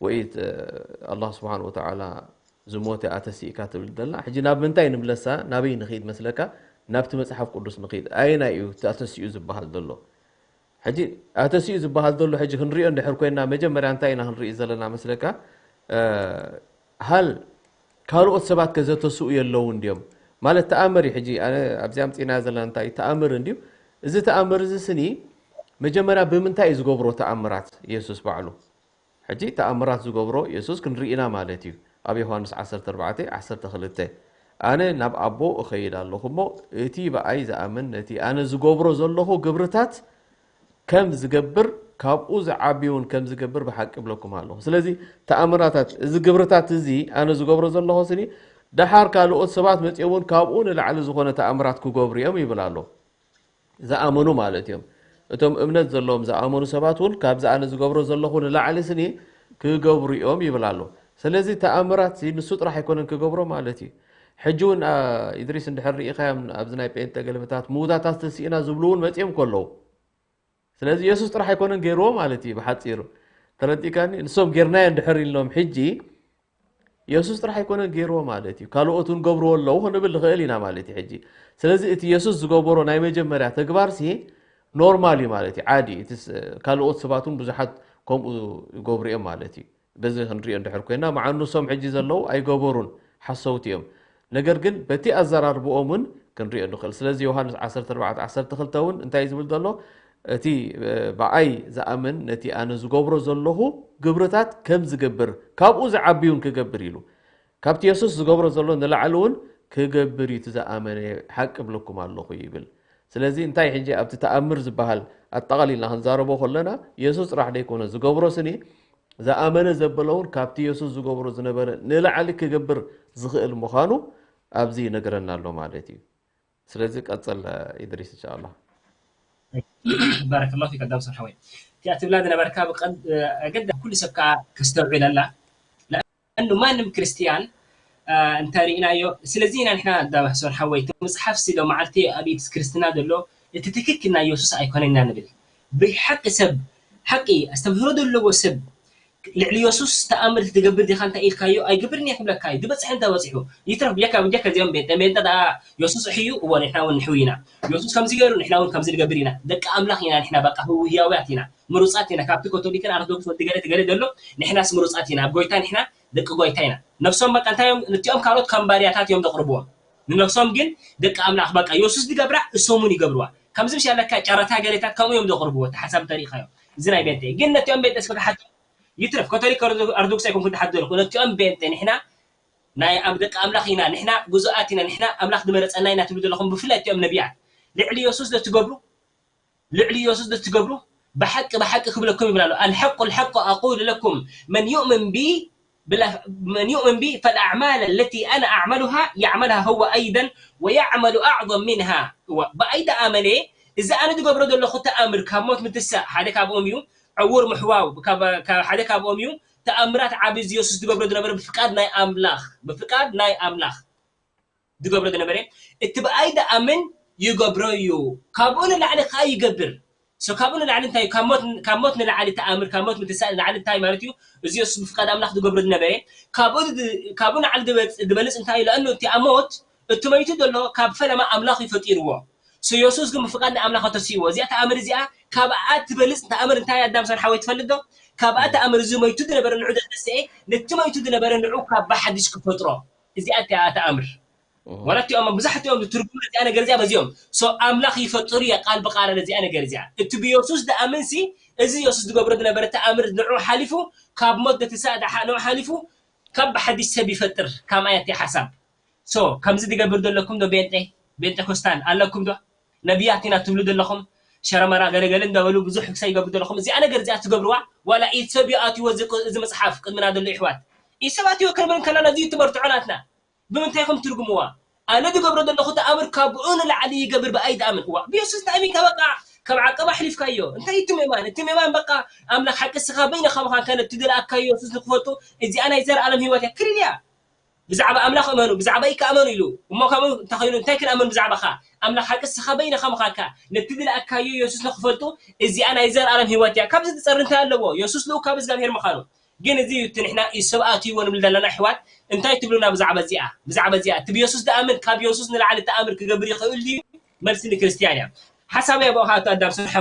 ወይ ት-፣ ኣላህ ስብሓን ወተዓላ ዝሞተ ኣተሲእካ ትብል ዘላ። ሕጂ ናብ ምንታይ ንምለሳ? ናበይ ንኽይድ መስለካ? ናብቲ መጽሓፍ ቅዱስ ንኽይድ። ኣየናይ እዩ እቲ ኣተሲኡ ዝበሃል ዘሎ? ሕጂ ኣተሲኡ ዝበሃል ዘሎ ሕጂ ክንሪኦ እንድሕር ኮይና፣ መጀመርያ እንታይ ኢና ክንርኢ ዘለና መስለካ? እ፣ ሃል ካልኦት ሰባት ከ ዘተስኡ የለውን ድዮም? ማለት ተኣምር እዩ። ሕጂ ኣነ ኣብዚ ኣምጺእናዮ ዘለና እንታይ ተኣምር እንድዩ? እዚ ተኣምር እዚ ስኒ መጀመርያ ብምንታይ እዩ ዝገብሮ ተኣምራት የሱስ ባዕሉ? ሕጂ ተኣምራት ዝገብሮ የሱስ ክንርኢ ኢና ማለት እዩ። ኣብ ዮሃንስ ዓሰርተ ኣርባዕተ ዓሰርተ ክልተ፣ ኣነ ናብ ኣቦ እኸይድ ኣለኹ እሞ፣ እቲ ብኣይ ዝኣምን ነቲ ኣነ ዝገብሮ ዘለኹ ግብርታት ከም ዝገብር፣ ካብኡ ዝዓቢ እውን ከም ዝገብር ብሓቂ እብለኩም ኣለኹ። ስለዚ ተኣምራታት፣ እዚ ግብርታት እዚ ኣነ ዝገብሮ ዘለኹ ስኒ፣ ደሓር ካልኦት ሰባት መጺኦም እውን ካብኡ ንላዕሊ ዝኾነ ተኣምራት ክገብሩ እዮም ይብል ኣሎ። ዝኣመኑ ማለት እዮም። እቶም እምነት ዘለዎም ዝኣመኑ ሰባት እውን ካብዚ ኣነ ዝገብሮ ዘለኹ ንላዕሊ ስኒ ክገብሩ እዮም ይብል ኣሎ። ስለዚ ተኣምራት ሲ ንሱ ጥራሕ ኣይኮነን ክገብሮ ማለት እዩ። ሕጂ እውን፣ አ፣ ኢድሪስ እንድሕር ርኢኻዮም ኣብዚ ናይ ጴንጤ ገልብታት ምውታት ኣስተስኢና ዝብሉ እውን መጺኦም ከለዉ። ስለዚ የሱስ ጥራሕ ኣይኮነን ገይርዎ ማለት እዩ ብሓጺሩ። ተረዲእካኒ? ንሶም ጌርናዮ እንድሕር ኢሎም ሕጂ የሱስ ጥራሕ ኣይኮነን ገይርዎ ማለት እዩ። ካልኦት እውን ገብርዎ ኣለዉ ክንብል ንኽእል ኢና ማለት እዩ ሕጂ። ስለዚ እቲ የሱስ ዝገበሮ ናይ መጀመርያ ተግባር ሲ ኖርማል እዩ ማለት እዩ። ዓዲ እዩ። እቲ ስ-፣ ካልኦት ሰባት እውን ብዙሓት ከምኡ ይገብሩ እዮም ማለት እዩ። በዚ ክንሪኦ እንድሕር ኮይና፣ መዓኑ ንሶም ሕጂ ዘለዉ ኣይገበሩን፣ ሓሰውቲ እዮም። ነገር ግን በቲ ኣዘራርብኦም እውን ክንሪኦ ንኽእል። ስለዚ ዮሃንስ ዓሰርተ ኣርባዕተ ዓሰርተ ክልተ እውን እንታይ እዩ ዝብል ዘሎ? እቲ፣ እ፣ ብኣይ ዝኣምን ነቲ ኣነ ዝገብሮ ዘለኹ ግብርታት ከም ዝገብር፣ ካብኡ ዝዓቢ እውን ክገብር ኢሉ። ካብቲ የሱስ ዝገብሮ ዘሎ ንላዕሊ እውን ክገብር እዩ እቲ ዝኣመነ፣ ሓቂ እብለኩም ኣለኹ ይብል። ስለዚ እንታይ ሕጂ ኣብቲ ተኣምር ዝበሃል ኣጠቓሊልና ክንዛረቦ ከለና፣ የሱስ ጥራሕ ደይኮነ ዝገብሮ ስኒ፣ ዝኣመነ ዘበለ እውን ካብቲ የሱስ ዝገብሮ ዝነበረ ንላዕሊ ክገብር ዝኽእል ምዃኑ ኣብዚ ይነግረና ኣሎ ማለት እዩ። ስለዚ ቀጽል ኢድሪስ፣ እንሻ ኣላህ። ባረከላሁ ፊክ ኣዳም ሰብሓወይ። እቲኣ ትብላ ዝነበርካ ብቀድ-፣ ኣገዳ ኩሉ ሰብ ከዓ ከስተውዕል ኣላ። ለኣኑ ማንም ክርስትያን፣ አ፣ እንተሪእናዮ፣ ስለዚ ኢና ንሕና ኣዳም ሰብሓወይ፣ እቲ መጽሓፍ ሲ ሎ መዓልቲ ኣብ ኢድ ክርስትና ዘሎ እቲ ትክክል ናይ የሱስ ኣይኮነን ኢና ንብል። ብሓቂ ሰብ፣ ሓቂ ኣስተምህሮ ዘለዎ ሰብ ልዕሊ የሱስ ተኣምር ትገብር ዲኻ እንታይ ኢልካዮ? ኣይገብርን እየ ክብለካ እዩ። ዝበጽሐ እንተ በጺሑ ይትረፍ። ብጀካ፣ ብጀካ እዚኦም ቤንጠ፣ ቤንጠ ደኣ የሱስ እሕዩ፣ እዎ ንሕና እውን ንሕዊ ኢና። የሱስ ከምዚ ገይሩ ንሕና እውን ከምዚ ንገብር ኢና። ደቂ ኣምላኽ ኢና ንሕና፣ በቃ ህው-፣ ህያውያት ኢና። ምሩጻት ኢና። ካብቲ ኮቶሊክን ኣርቶዶክስ ወዲ ገለ ትገለ ዘሎ ንሕናስ ምሩጻት ኢና። ኣብ ጎይታ ንሕና ደቂ ጎይታ ኢና። ነብሶም በቃ እንታይ እዮም? ነቲኦም ካልኦት ከም ባርያታት እዮም ዘቕርብዎም። ንነብሶም ግን ደቂ ኣምላኽ በቃ የሱስ ዝገብራ እሶም እውን ይገብርዋ። ከምዚ ምሽ ኣለካ ጨረታ ገሌታት ከምኡ እዮም ዘቕርብዎ። እቲ ሓሳብ እንተሪእኻዮ። እዚ ናይ ቤንጠ። ግን ነቲኦም ቤንጠ እስኪ ክሓቶም ይትረፍ። ኮቶሊክ ኣርዶ-፣ ኣርቶዶክስ ኣይኮንኩን ትሓት ዘለኹ። ነቲኦም ቤንጠ ንሕና ናይ ኣም-፣ ደቂ ኣምላኽ ኢና፣ ንሕና ግዙኣት ኢና፣ ንሕና ኣምላኽ ዝመረጸና ኢና ትብሉ ዘለኹም፣ ብፍላይ እቲኦም ነቢያት ልዕሊ የሱስ ዶ ትገብሩ? ልዕሊ የሱስ ዶ ትገብሩ? ብሓቂ ብሓቂ ክብለኩም ይብል ኣሎ። الحق الحق أقول لكم من يؤمن بي بلا من يؤمن بي فالأعمال التي أنا أعملها يعملها هو أيضا ويعمل أعظم منها። እዋ፣ ብኣይ ደኣ ኣመነ፣ እዚ ኣነ ዝገብሮ ዘለኹ ተኣምር ካብ ሞት ምትሳእ ሓደ ካብኦም እዩ። ዕውር ምሕዋው ካብ፣ ካብ፣ ሓደ ካብኦም እዩ። ተኣምራት ዓቢ እዚ የሱስ ዝገብሮ ዝነበረ ብፍቃድ ናይ ኣምላኽ፣ ብፍቃድ ናይ ኣምላኽ ዝገብሮ ዝነበረ፣ እቲ ብኣይ ደኣምን ይገብሮ እዩ። ካብኡ ንላዕሊ ከኣ ይገብር። ሶ ካብኡ ንላዕሊ እንታይ እዩ? ካብ ሞት፣ ካብ ሞት ንላዕሊ ተኣምር፣ ካብ ሞት ምትሳእ ንላዕሊ እንታይ ማለት እዩ? እዚ የሱስ ብፍቃድ ኣምላኽ ዝገብሮ ዝነበረ፣ ካብኡ ዝ-፣ ካብኡ ንላዕሊ ዝበጽ-፣ ዝበልጽ እንታይ እዩ? ለኣኑ እቲ ኣብ ሞት፣ እቲ መይቱ ዘሎ ካብ ፈለማ ኣምላኽ እዩ ፈጢርዎ። ሶ የሱስ ግን ብፍቃድ ናይ ኣምላኽ ተሲእዎ። እዚኣ ተኣምር እዚኣ ካብኣ ትበልጽ ተኣምር እንታይ ኣዳም ሰብሓወይ ትፈልጥ ዶ? ካብኣ ተኣምር እዚ መይቱ ዝነበረ ንዑ ዘተስኤ፣ ነቲ መይቱ ዝነበረ ንዑ ካብ ብሓዲሽ ክፈጥሮ። እዚኣ እቲኣ ተኣምር። እህ። ወላ እቲኦም ብዙሓት እዮም ዝትርጉሙ ነዚኣ ነገር እዚኣ በዚኦም። ሶ ኣምላኽ ይፈጥር እያ ቃል ብቃል ነዚኣ ነገር እዚኣ። እቲ ብየሱስ ዝኣምን ሲ፣ እዚ የሱስ ዝገብሮ ዝነበረ ተኣምር ንዑ ሓሊፉ፣ ካብ ሞት ዘትሳእ ደሓ-፣ ንዑ ሓሊፉ፣ ካብ ብሓዲሽ ሰብ ይፈጥር። ካምኣ እያ እቲኣ ሓሳብ። ሶ ከምዚ ዝገብር ዘለኩም ዶ ቤንጤ፣ ቤንጤኮስታል ኣለኩም ዶ? ነቢያት ኢና ትብሉ ዘለኹም፣ ሸረመራ ገለገለ እንዳበሉ ብዙሕ ክሳይ ይገብሩ ዘለኹም። እዚኣ ነገር እዚኣ ትገብርዋ፣ ዋላ ኢድ ሰብ ይኣትዎ እዚ ቅ-፣ እዚ መጽሓፍ ቅድምና ዘሎ ይሕዋት። ኢድ ሰብ ኣትዎ ክንብል እንከለና እዚ ትምህርቲ ዑናትና። ብምንታይ ኢኹም ትርጉምዋ? ኣነ ዝገብሮ ዘለኹ ተኣምር ካብኡ ንላዕሊ ይገብር ብኣይ ዝኣምን። እዋ፣ ብየሱስ ተኣሚንካ በቃ ካብ ዓቀባ ኣሕሊፍካዮ። እንታይ እዩ እቲ ምእማን? እቲ ምእማን በቃ ኣምላኽ ሓቂ እስኻ በይንኻ ምዃንካ ነቲ ዝለኣካዮ የሱስ ንክፈልጡ እዚኣ ናይ ዘለኣለም ህይወት እያ። ክሊል እያ። ብዛዕባ ኣምላኽ እመኑ፣ ብዛዕባይ ከኣ እመኑ ኢሉ። እሞ ከምኡ እንተኾይኑ እንታይ ክንኣምን ብዛዕባኻ? ኣምላኽ ሓቂ እስኻ በይንኻ ምዃንካ ነቲ ዝለኣካዮ የሱስ ንክፈልጡ እዚኣ ናይ ዘለኣለም ህይወት እያ። ካብዚ ዝጸሪ እንታይ ኣለዎ? የሱስ ልኡክ ካብ እግዚኣብሔር ምዃኑ። ግን እዚ እዩ እቲ ንሕና እዩ ሰብ ኣትይዎ ንብል ዘለና ኣሕዋት። እንታይ ትብሉና ብዛዕባ እዚኣ? ብዛዕባ እዚኣ፣ እቲ ብየሱስ ዝኣምን ካብ የሱስ ንላዕሊ ተኣምር ክገብር ይኽእል ድዩ? መልሲ ንክርስትያን እያ። ሓሳብ እያ ብኣኻ ኣቶ ኣዳም ስርሓ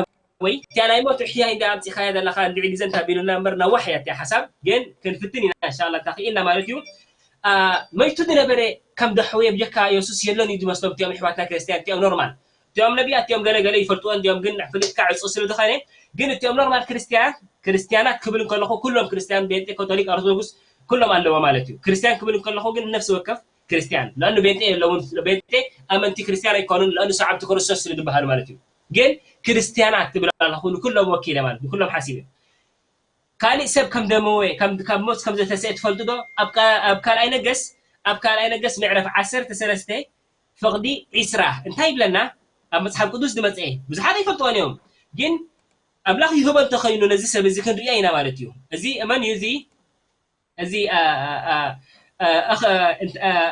ወይ እቲኣ ናይ ሞት ሕያ እንዳ ኣምፂኻያ ዘለኻ ልዕሊ ግዜ እንታ ቢሉና እምበር ነዋሕ እያ እቲኣ ሓሳብ። ግን ክንፍትን ኢና እንሻላ እንታ ክኢልና ማለት እዩ። መይቱ ዝነበረ ከም ደሕወየ ብጀካ የሱስ የሎን እዩ ዝመስሎም እቲኦም ኣሕዋትና ክርስትያን እቲኦም ኖርማል እቲኦም ነቢያት እዮም ገለ ገለ ይፈልጥዎ እንዲኦም ግን ፍልጥካ ዕፁ ስለ ዝኾነ ግን እቲኦም ኖርማል ክርስትያን ክርስትያናት ክብል እንከለኹ ኩሎም ክርስትያን ቤንጤ ካቶሊክ ኣርቶዶክስ ኩሎም ኣለዎ ማለት እዩ ክርስትያን ክብል እንከለኹ ግን ነፍሲ ወከፍ ክርስትያን ለእኑ ቤንጤ የለውን ቤንጤ ኣመንቲ ክርስትያን ኣይኮኑን ለእኑ ሰዓብቲ ክርስቶስ ስለ ዝበሃሉ ማለት እዩ ግን ክርስትያናት ትብል ኣለኹ ንኩሎም ወኪለ ማለት ንኩሎም ሓሲብ ካሊእ ሰብ ከም ደመወ ካብ ሞት ከም ዘተሰኤ ትፈልጡ ዶ ኣብ ካልኣይ ነገስ ኣብ ካልኣይ ነገስ ምዕረፍ ዓሰርተ ሰለስተ ፍቕዲ ዒስራ እንታይ ይብለና ኣብ መፅሓፍ ቅዱስ ዝመፀ ብዙሓት ኣይፈልጥዎን እዮም ግን ኣምላኽ ይህቦ እንተኸይኑ ነዚ ሰብ እዚ ክንሪኦ ኢና ማለት እዩ እዚ መን እዩ እዚ እዚ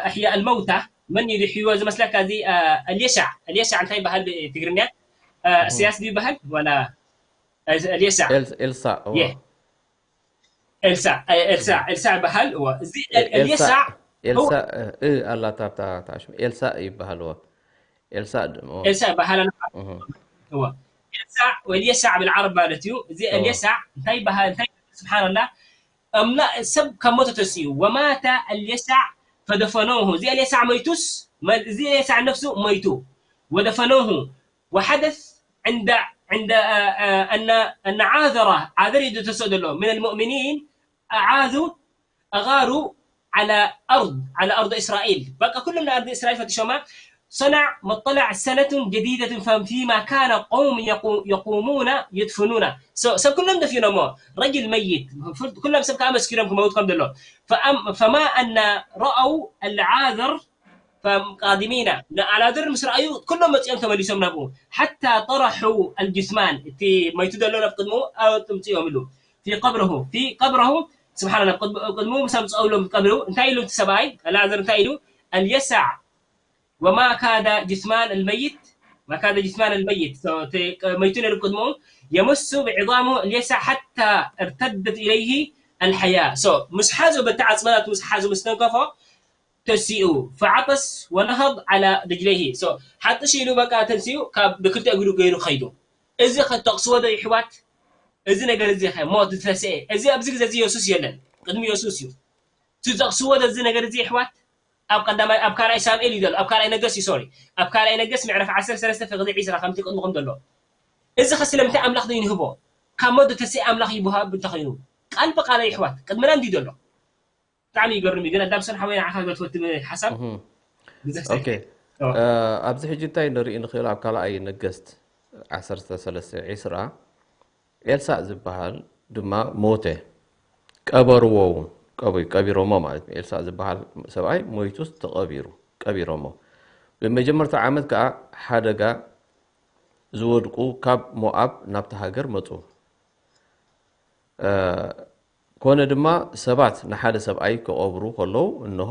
ኣሕያ ኣልመውታ መን እዩ ዝሕይዎ ዝመስለካ እዚ ኣልየሻዕ ኣልየሻዕ እንታይ ይበሃል ትግርኛ እስያስ ድዩ ይበሃል ዋላ ኤልሳ ኤልሳ ኤልሳ ኤልሳ ኤልሳ ይበሃል እዎ እዚ ኤልሳ ኤልሳ ኣላታ ብታ ሽም ኤልሳ ይበሃል እዎ ኤልሳ ኤልሳ ይበሃል እዎ ኤልሳ ወይ ኤልሳ ብልዓረብ ማለት እዩ እዚ ኤልሳ እንታይ ይበሃል እንታይ ስብሓንላ እምላ ሰብ ካብ ሞተ ተስኡ ወማተ ኣልየሳዕ ፈደፈነውሁ እዚ ኣልየሳዕ መይቱስ እዚ ኣልየሳዕ ነፍሱ መይቱ ወደፈነውሁ وحدث عند عند أن أن عاذرة عاذر يدتسو دلو من المؤمنين أعاذوا أغاروا على أرض على أرض إسرائيل بقى كلهم أرض إسرائيل فتشوما صنع مطلع سنة جديدة فيما كان قوم يقومون يدفنون سو سو كلهم دفنوا مو رجل ميت كلهم سب كان مسكينهم كما وتكم دلو فأم فما أن رأوا العاذر فقادمين على ذر مصر أيو كلهم متيان تمليسهم نبو حتى طرحوا الجثمان تي ما يتدلون في قدمه أو تمتيهم له في قبره في قبره سبحان الله قدمه مسام تسألهم قبره انتهي له تسبعي العذر انتهي له اليسع وما كاد جثمان الميت ما كاد جثمان الميت ميتون القدمه يمس بعظامه اليسع حتى ارتدت إليه الحياة so مش حازو بتاع عصبات مش حازو مستنكفه ተሲኡ فعطس ونهض على رجليه so ሓጥሽ ኢሉ በቃ ተንሲኡ ካብ ብክልተ እግሩ ገይሩ ከይዱ እዚ ከተቕስዎ ዶ ይሕዋት እዚ ነገር እዚ ኸ ሞት ዝተስአ እዚ ኣብዚ ግዜ እዚ የሱስ የለን ቅድሚ የሱስ እዩ ትጠቕስዎ ዶ እዚ ነገር እዚ ይሕዋት ኣብ ቀዳማይ ኣብ ካልኣይ ሳሙኤል እዩ ዘሎ ኣብ ካልኣይ ነገስ እዩ ሶሪ ኣብ ካልኣይ ነገስ ምዕራፍ ዓሰርተ ሰለስተ ፍቕዲ ዒስራ ከምቲ ቅድምኹም ዘሎ እዚ ኸ ስለምንታይ ኣምላኽ ዶ ይንህቦ ካብ ሞት ዝተስአ ኣምላኽ ይብሃብ እንተኸይኑ ቃል ብቃል ይሕዋት ቅድምና እንዲ ዘሎ ብጣዕሚ ይገርም እዩ ግን ኣዳም ሰን ሓወይ ንዓኻ ገትወት ሓሳብ ኦኬ ኣብዚ ሕጂ እንታይ ንርኢ ንኽእል ኣብ ካልኣይ ነገስት ዓሰርተ ሰለስተ ዒስራ ኤልሳእ ዝበሃል ድማ ሞተ ቀበርዎ እውን ቀቢሮሞ ማለት ኤልሳእ ዝበሃል ሰብኣይ ሞይቱስ ተቐቢሩ ቀቢሮሞ ብመጀመርታ ዓመት ከዓ ሓደጋ ዝወድቁ ካብ ሞኣብ ናብቲ ሃገር መፁ ኮነ ድማ ሰባት ንሓደ ሰብኣይ ክቐብሩ ከለዉ እንሆ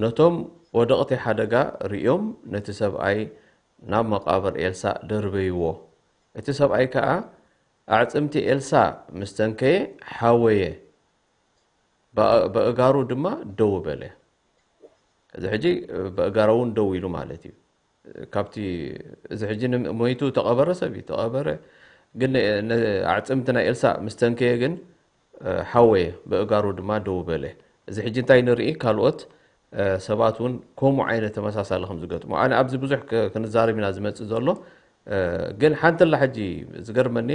ነቶም ወደቕቲ ሓደጋ ርእዮም ነቲ ሰብኣይ ናብ መቓብር ኤልሳእ ደርበይዎ። እቲ ሰብኣይ ከኣ ኣዕጽምቲ ኤልሳእ ምስ ተንከየ ሓወየ፣ በኣእጋሩ ድማ ደው በለ። እዚ ሕጂ በእጋሩ እውን ደው ኢሉ ማለት እዩ። ካብቲ እዚ ሕጂ ሞይቱ ተቐበረ ሰብ እዩ ተቐበረ ግን ኣዕፅምቲ ናይ ኤልሳእ ምስ ተንከየ ግን ሓወየ ብእጋሩ ድማ ደው በለ እዚ ሕጂ እንታይ ንርኢ ካልኦት ሰባት እውን ከምኡ ዓይነት ተመሳሳሊ ከም ዝገጥሙ ኣነ ኣብዚ ብዙሕ ክንዛረብ ኢና ዝመፅእ ዘሎ ግን ሓንቲ ላ ሕጂ ዝገርመኒ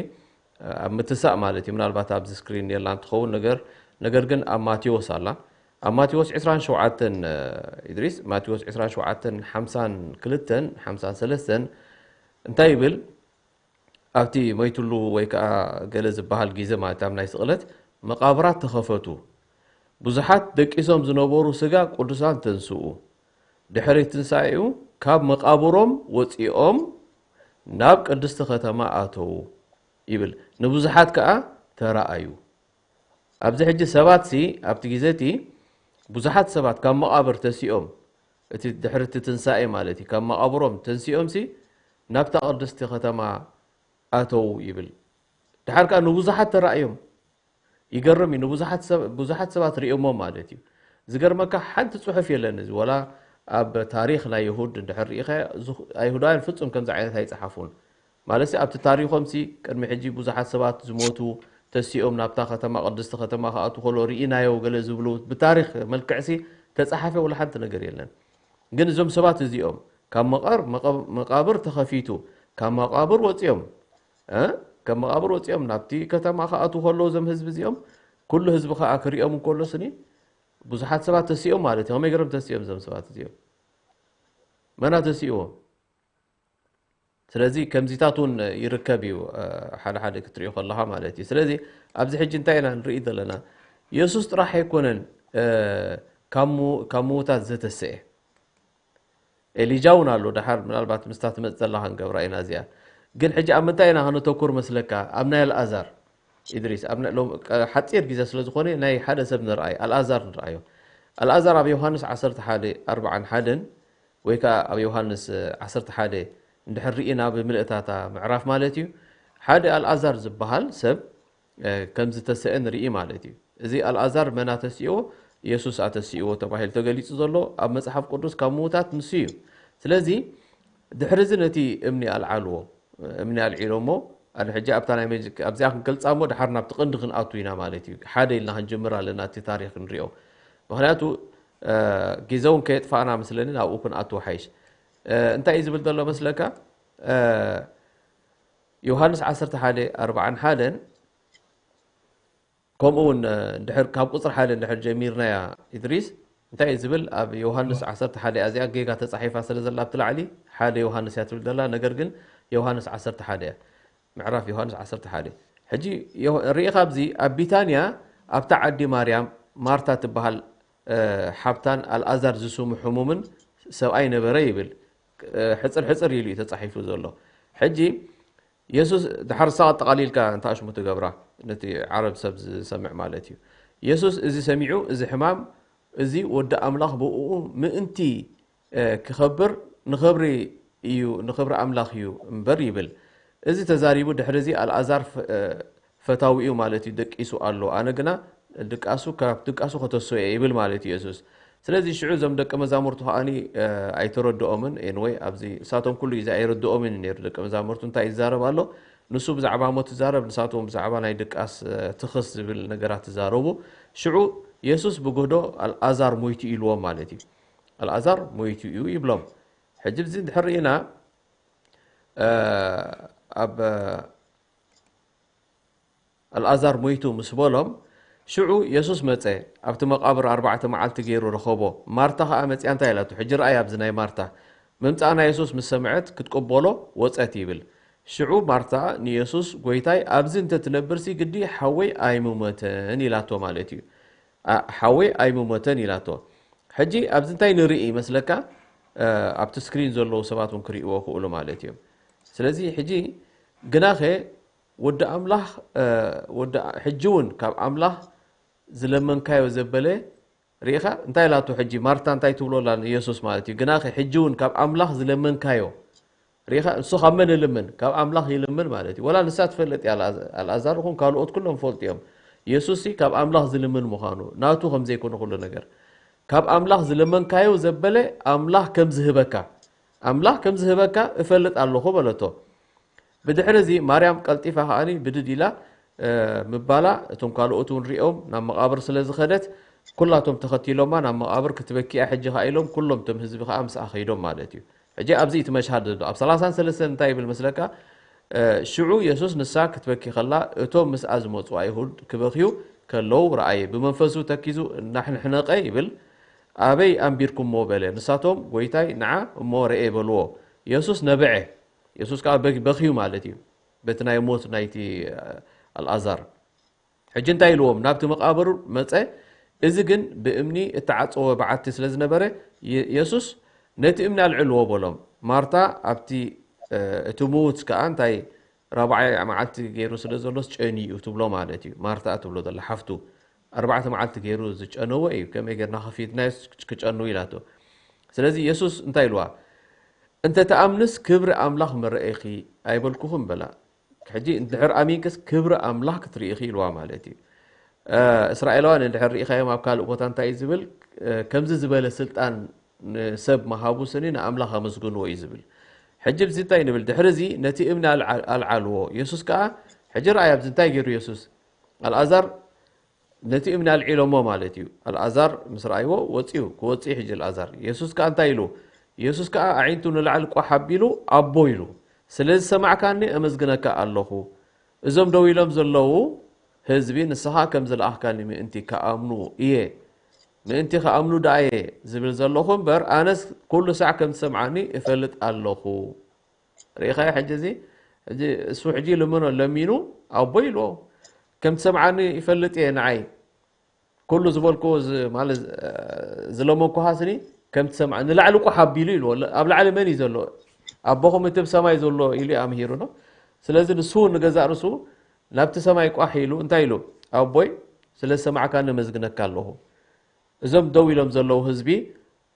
ኣብ ምትሳእ ማለት እዩ ምናልባት ኣብዚ ስክሪን የላን ትኸውን ነገር ነገር ግን ኣብ ማቴዎስ ኣላ ኣብ ማቴዎስ ዕስራን ሸውዓተን ኢድሪስ ማቴዎስ ዕስራን ሸውዓተን ሓምሳን ክልተን ሓምሳን ሰለስተን እንታይ ይብል ኣብቲ መይትሉ ወይ ከዓ ገለ ዝበሃል ግዜ ማለት ኣብ ናይ ስቕለት መቓብራት ተኸፈቱ ብዙሓት ደቂሶም ዝነበሩ ስጋ ቅዱሳን ተንስኡ ድሕሪ ትንሳኤኡ ካብ መቓብሮም ወፂኦም ናብ ቅድስቲ ከተማ ኣተዉ ይብል ንብዙሓት ከዓ ተረኣዩ ኣብዚ ሕጂ ሰባት ሲ ኣብቲ ግዜ እቲ ብዙሓት ሰባት ካብ መቓብር ተሲኦም እቲ ድሕሪ እቲ ትንሳኤ ማለት እዩ ካብ መቓብሮም ተንሲኦም ሲ ናብታ ቅድስቲ ከተማ ኣተዉ ይብል ድሓር ከዓ ንብዙሓት ተራእዮም ይገርም እዩ። ንብዙሓት ሰብ-፣ ብዙሓት ሰባት ርእዮሞ ማለት እዩ። ዝገርመካ ሓንቲ ጽሑፍ የለን እዚ፣ ወላ ኣብ ታሪኽ ናይ ይሁድ እንድሕር ርኢኻ፣ ዝኹ-፣ ኣይሁዳውያን ፍጹም ከምዚ ዓይነት ኣይጸሓፉን። ማለት ሲ ኣብቲ ታሪኾም ሲ ቅድሚ ሕጂ ብዙሓት ሰባት ዝሞቱ፣ ተሲኦም ናብታ ከተማ፣ ቅድስቲ ከተማ ክኣቱ ከሎ ርኢናዮ ገለ ዝብሉ ብታሪኽ መልክዕ ሲ ተጻሓፈ ወላ ሓንቲ ነገር የለን። ግን እዞም ሰባት እዚኦም ካብ መቓር-፣ መቐ-፣ መቓብር ተኸፊቱ፣ ካብ መቓብር ወጺኦም፣ እ? ካብ መቓብር ወጺኦም ናብቲ ከተማ ክኣቱ ከሎ እዞም ህዝቢ እዚኦም፣ ኩሉ ህዝቢ ከኣ ክሪኦም እንከሎ ስኒ፣ ብዙሓት ሰባት ተሲኦም ማለት እዩ። ከመይ ገይሮም ተሲኦም እዞም ሰባት እዚኦም? መና ተሲእዎም? ስለዚ ከምዚታት እውን ይርከብ እዩ፣ እ፣ ሓደ ሓደ ክትሪኦ ከለኻ ማለት እዩ። ስለዚ ኣብዚ ሕጂ እንታይ ኢና ንርኢ ዘለና? የሱስ ጥራሕ ኣይኮነን፣ እ፣ ካብ ሙ-፣ ካብ ምዉታት ዘተሰኤ። ኤሊጃ እውን ኣሎ። ደሓር ምናልባት ምስታ ትመጽእ ዘላ ክንገብራ ኢና እዚኣ። ግን ሕጂ ኣብ ምንታይ ኢና ከነተኩር መስለካ? ኣብ ናይ ኣልኣዛር። ኢድሪስ፣ ኣብ ናይ ሎም-፣ ቀ-፣ ሓጺር ግዜ ስለ ዝኾነ ናይ ሓደ ሰብ ንርኣይ፣ ኣልኣዛር ንርኣዮ። ኣልኣዛር ኣብ ዮሃንስ ዓሰርተ ሓደ ኣርብዓን ሓደን ወይ ከኣ ኣብ ዮሃንስ ዓሰርተ ሓደ እንድሕር ርኢና ብምልእታታ ምዕራፍ ማለት እዩ። ሓደ ኣልኣዛር ዝበሃል ሰብ እ፣ ከም ዝተሰአ ንርኢ ማለት እዩ። እዚ ኣልኣዛር መን ኣተሲእዎ? የሱስ ኣተሲእዎ ተባሂሉ ተገሊጹ ዘሎ ኣብ መጽሓፍ ቅዱስ ካብ ምዉታት ንሱ እዩ። ስለዚ ድሕሪ እዚ ነቲ እምኒ ኣልዓልዎ። እምኒ ኣልዒሎሞ፣ ኣነ ሕጂ ኣብታ ናይ መጅ-፣ ኣብዚኣ ክንገልጻ እሞ ድሓር ናብቲ ቅንዲ ክንኣቱ ኢና ማለት እዩ። ሓደ ኢልና ክንጅምር ኣለና እቲ ታሪኽ ክንሪኦ። ምኽንያቱ፣ እ፣ ግዜ እውን ከየጥፋእና መስለኒ ናብኡ ክንኣቱ ሓይሽ። እ፣ እንታይ እዩ ዝብል ዘሎ መስለካ? እ፣ ዮሃንስ ዓሰርተ ሓደ ኣርብዓን ሓደን ከምኡ እውን፣ እ፣ እንድሕር ካብ ቁጽሪ ሓደ እንድሕር ጀሚርናያ ኢድሪስ፣ እንታይ እዩ ዝብል? ኣብ ዮሃንስ ዓሰርተ ሓደ እያ፣ እዚኣ ጌጋ ተጻሒፋ ስለ ዘላ ኣብቲ ላዕሊ ሓደ ዮሃንስ እያ ትብል ዘላ፣ ነገር ግን ዮሃንስ ዓሰርተ ሓደ እያ። ምዕራፍ ዮሃንስ ዓሰርተ ሓደ። ሕጂ ዮ-፣ ርኢኻ ኣብዚ ኣብ ቢታንያ ኣብታ ዓዲ ማርያም ማርታ ትበሃል፣ እ፣ ሓብታን ኣልኣዛር ዝስሙ ሕሙምን ሰብኣይ ነበረ ይብል። እ፣ ሕጽር ሕጽር ኢሉ እዩ ተጻሒፉ ዘሎ። ሕጂ የሱስ፣ ድሓር ንስኻ ኣጠቓሊልካ እንተ ኣሽሙ ትገብራ፣ ነቲ ዓረብ ሰብ ዝሰምዕ ማለት እዩ። የሱስ እዚ ሰሚዑ፣ እዚ ሕማም እዚ ወዲ ኣምላኽ ብእኡ ምእንቲ፣ እ፣ ክኸብር፣ ንኽብሪ እዩ፣ ንኽብሪ ኣምላኽ እዩ እምበር ይብል። እዚ ተዛሪቡ፣ ድሕሪ እዚ ኣልኣዛር ፈ-፣ እ፣ ፈታዊኡ ማለት እዩ ደቂሱ ኣሎ። ኣነ ግና ድቃሱ፣ ካብ ድቃሱ ከተስኦ እየ ይብል ማለት እዩ የሱስ። ስለዚ ሽዑ እዞም ደቀ መዛሙርቱ ከኣኒ፣ እ፣ ኣይተረድኦምን። ኤንወይ፣ ኣብዚ እሳቶም ኩሉ ግዜ ኣይርድኦምን እዩ ነይሩ ደቀ መዛሙርቱ እንታይ ይዛረብ ኣሎ። ንሱ ብዛዕባ ሞት ትዛረብ፣ ንሳቶም ብዛዕባ ናይ ድቃስ፣ እ፣ ትኽስ ዝብል ነገራት ትዛረቡ። ሽዑ የሱስ ብግህዶ ኣልኣዛር ሞይቱ ኢልዎም ማለት እዩ። ኣልኣዛር ሞይቱ እዩ ይብሎም። ሕጂ እዚ እንድሕር ርኢና፣ እ፣ ኣብ፣ እ፣ ኣልኣዛር ሞይቱ ምስ በሎም፣ ሽዑ የሱስ መጸ፣ ኣብቲ መቓብር ኣርባዕተ መዓልቲ ገይሩ ረኸቦ። ማርታ ኸኣ መጺኣ እንታይ ኢላቶ? ሕጂ ረኣይ ኣብዚ ናይ ማርታ። ምምጻእ ናይ የሱስ ምስ ሰምዐት ክትቅበሎ ወጸት ይብል። ሽዑ ማርታ ንየሱስ፣ "ጐይታይ፣ ኣብዚ እንተ ትነብርሲ ግዲ ሓወይ ኣይምሞተን" ኢላቶ ማለት እዩ። ኣ-፣ ሓወይ ኣይምሞተን ኢላቶ። ሕጂ ኣብዚ እንታይ ንርኢ ይመስለካ? እ፣ ኣብቲ ስክሪን ዘለዉ ሰባት እውን ክርእይዎ ክእሉ ማለት እዮም። ስለዚ ሕጂ ግናኸ ወዲ ኣምላኽ፣ እ፣ ወዲ ኣ-፣ ሕጂ እውን ካብ ኣምላኽ ዝለመንካዮ ዘበለ ርኢኻ? እንታይ ኢላቶ ሕጂ ማርታ እንታይ ትብሎ ኣላ ንየሱስ ማለት እዩ። ግናኸ ሕጂ እውን ካብ ኣምላኽ ዝለመንካዮ ርኢኻ? ንሱ ካብ መን ይልምን? ካብ ኣምላኽ ይልምን ማለት እዩ። ወላ ንሳ ትፈልጥ እያ፣ ኣልኣዛ-፣ ኣልኣዛር ይኹን ካልኦት ኩሎም ፈልጡ እዮም። የሱስ ሲ ካብ ኣምላኽ ዝልምን ምዃኑ፣ ናቱ ከም ዘይኮነ ኩሉ ነገር። ካብ ኣምላኽ ዝለመንካዮ ዘበለ ኣምላኽ ከም ዝህበካ፣ ኣምላኽ ከም ዝህበካ እፈልጥ ኣለኹ በለቶ። ብድሕሪ እዚ ማርያም ቀልጢፋ ከኣኒ ብድድ ኢላ፣ እ፣ ምባላ፣ እቶም ካልኦት እውን ሪኦም ናብ መቓብር ስለ ዝኸደት፣ ኩላቶም ተኸቲሎማ ናብ መቓብር ክትበኪ እያ ሕጂ ከኣ ኢሎም፣ ኩሎም እቶም ህዝቢ ከኣ ምስኣ ከይዶም ማለት እዩ። ሕጂ ኣብዚ እቲ መሽሃድ ዘሎ፣ ኣብ ሰላሳን ሰለስተን እንታይ ይብል መስለካ? እ፣ ሽዑ የሱስ ንሳ ክትበኪ ከላ፣ እቶም ምስኣ ዝመጹ ኣይሁድ ክበኽዩ ከለዉ ረኣየ። ብመንፈሱ ተኪዙ እናሕንሕነቐ ይብል፣ "ኣበይ ኣንቢርኩሞ?" በለ። ንሳቶም፣ "ጐይታይ፣ ንዓ እሞ ርኤ" በልዎ። የሱስ ነብዐ። የሱስ ከኣ በ-፣ በኽዩ ማለት እዩ። በቲ ናይ ሞት ናይቲ፣ እ፣ ኣልኣዛር። ሕጂ እንታይ ኢልዎም? ናብቲ መቓብር መጸ። እዚ ግን ብእምኒ እተዓጸወ በዓቲ ስለ ዝነበረ፣ የ-፣ የሱስ፣ "ነቲ እምኒ ኣልዕልዎ" በሎም። ማርታ ኣብቲ፣ እ፣ እቲ ምዉት ከኣ እንታይ ራብዓይ መዓልቲ ገይሩ ስለ ዘሎስ ጨንዩ ትብሎ ማለት እዩ። ማርታ ትብሎ ዘላ ሓፍቱ፣ "ኣርባዕተ መዓልቲ ገይሩ ዝጨነወ እዩ፣ ከመይ ጌርና ከፊትና ክጨኑ?" ኢላቶ። ስለዚ የሱስ እንታይ ኢልዋ? "እንተ ትኣምንስ ክብሪ ኣምላኽ ምረኤኺ ኣይበልኩኹም?" በላ። ሕጂ እንድሕር ኣሚንክስ ክብሪ ኣምላኽ ክትርኢ ኢኺ ኢልዋ ማለት እዩ። እስራኤላውያን እንድሕር ርኢኻዮም ኣብ ካልእ ቦታ እንታይ እዩ ዝብል? ከምዚ ዝበለ ስልጣን ንሰብ ምሃቡ ስኒ ንኣምላኽ ኣመስግንዎ እዩ ዝብል። ሕጂ ብዚ እንታይ ንብል? ድሕሪ እዚ ነቲ እምኒ ኣልዓልዎ። የሱስ ከዓ ሕጂ ረኣይ ኣብዚ እንታይ ገይሩ የሱስ? ኣልኣዛር ነቲ እምኒ ኣልዒሎሞ ማለት እዩ። ኣልኣዛር ምስ ረኣይዎ ወፂኡ ክወፅእ ሕጂ ኣልኣዛር። የሱስ ከዓ እንታይ ኢሉ? የሱስ ከዓ ኣዒንቱ ንላዕሊ ቋሕ ኣቢሉ ኣቦ ኢሉ፣ ስለ ዝሰማዕካኒ ኣመስግነካ ኣለኹ። እዞም ደው ኢሎም ዘለዉ ህዝቢ ንስኻ ከም ዝለኣኽካኒ ምእንቲ ክኣምኑ እየ፣ ምእንቲ ክኣምኑ ደኣ እየ ዝብል ዘለኹ እምበር ኣነስ ኩሉ ሳዕ ከም ትሰምዓኒ እፈልጥ ኣለኹ። ርኢኻዮ ሕጂ እዚ? ሕጂ እሱ ሕጂ ይልምኖ ለሚኑ ኣቦ ኢልዎ። ከም ትሰምዓኒ ይፈልጥ እየ ንዓይ። ኩሉ ዝበልኩዎ ዝ- ማለት እ፣ ዝለመንኩኻ ስኒ ከም ትሰምዓ ንላዕሊ ቋሕ ኣቢሉ ኢልዎ። ለ- ኣብ ላዕሊ መን እዩ ዘሎ? ኣቦኹም እቲ ብሰማይ ዘሎ ኢሉ እዩ ኣምሂሩ ዶ። ስለዚ ንሱ እውን ንገዛእ ርሱ ናብቲ ሰማይ ቋሕ ኢሉ እንታይ ኢሉ? ኣቦይ ስለ ዝሰማዕካኒ ኣመስግነካ ኣለኹ። እዞም ደው ኢሎም ዘለዉ ህዝቢ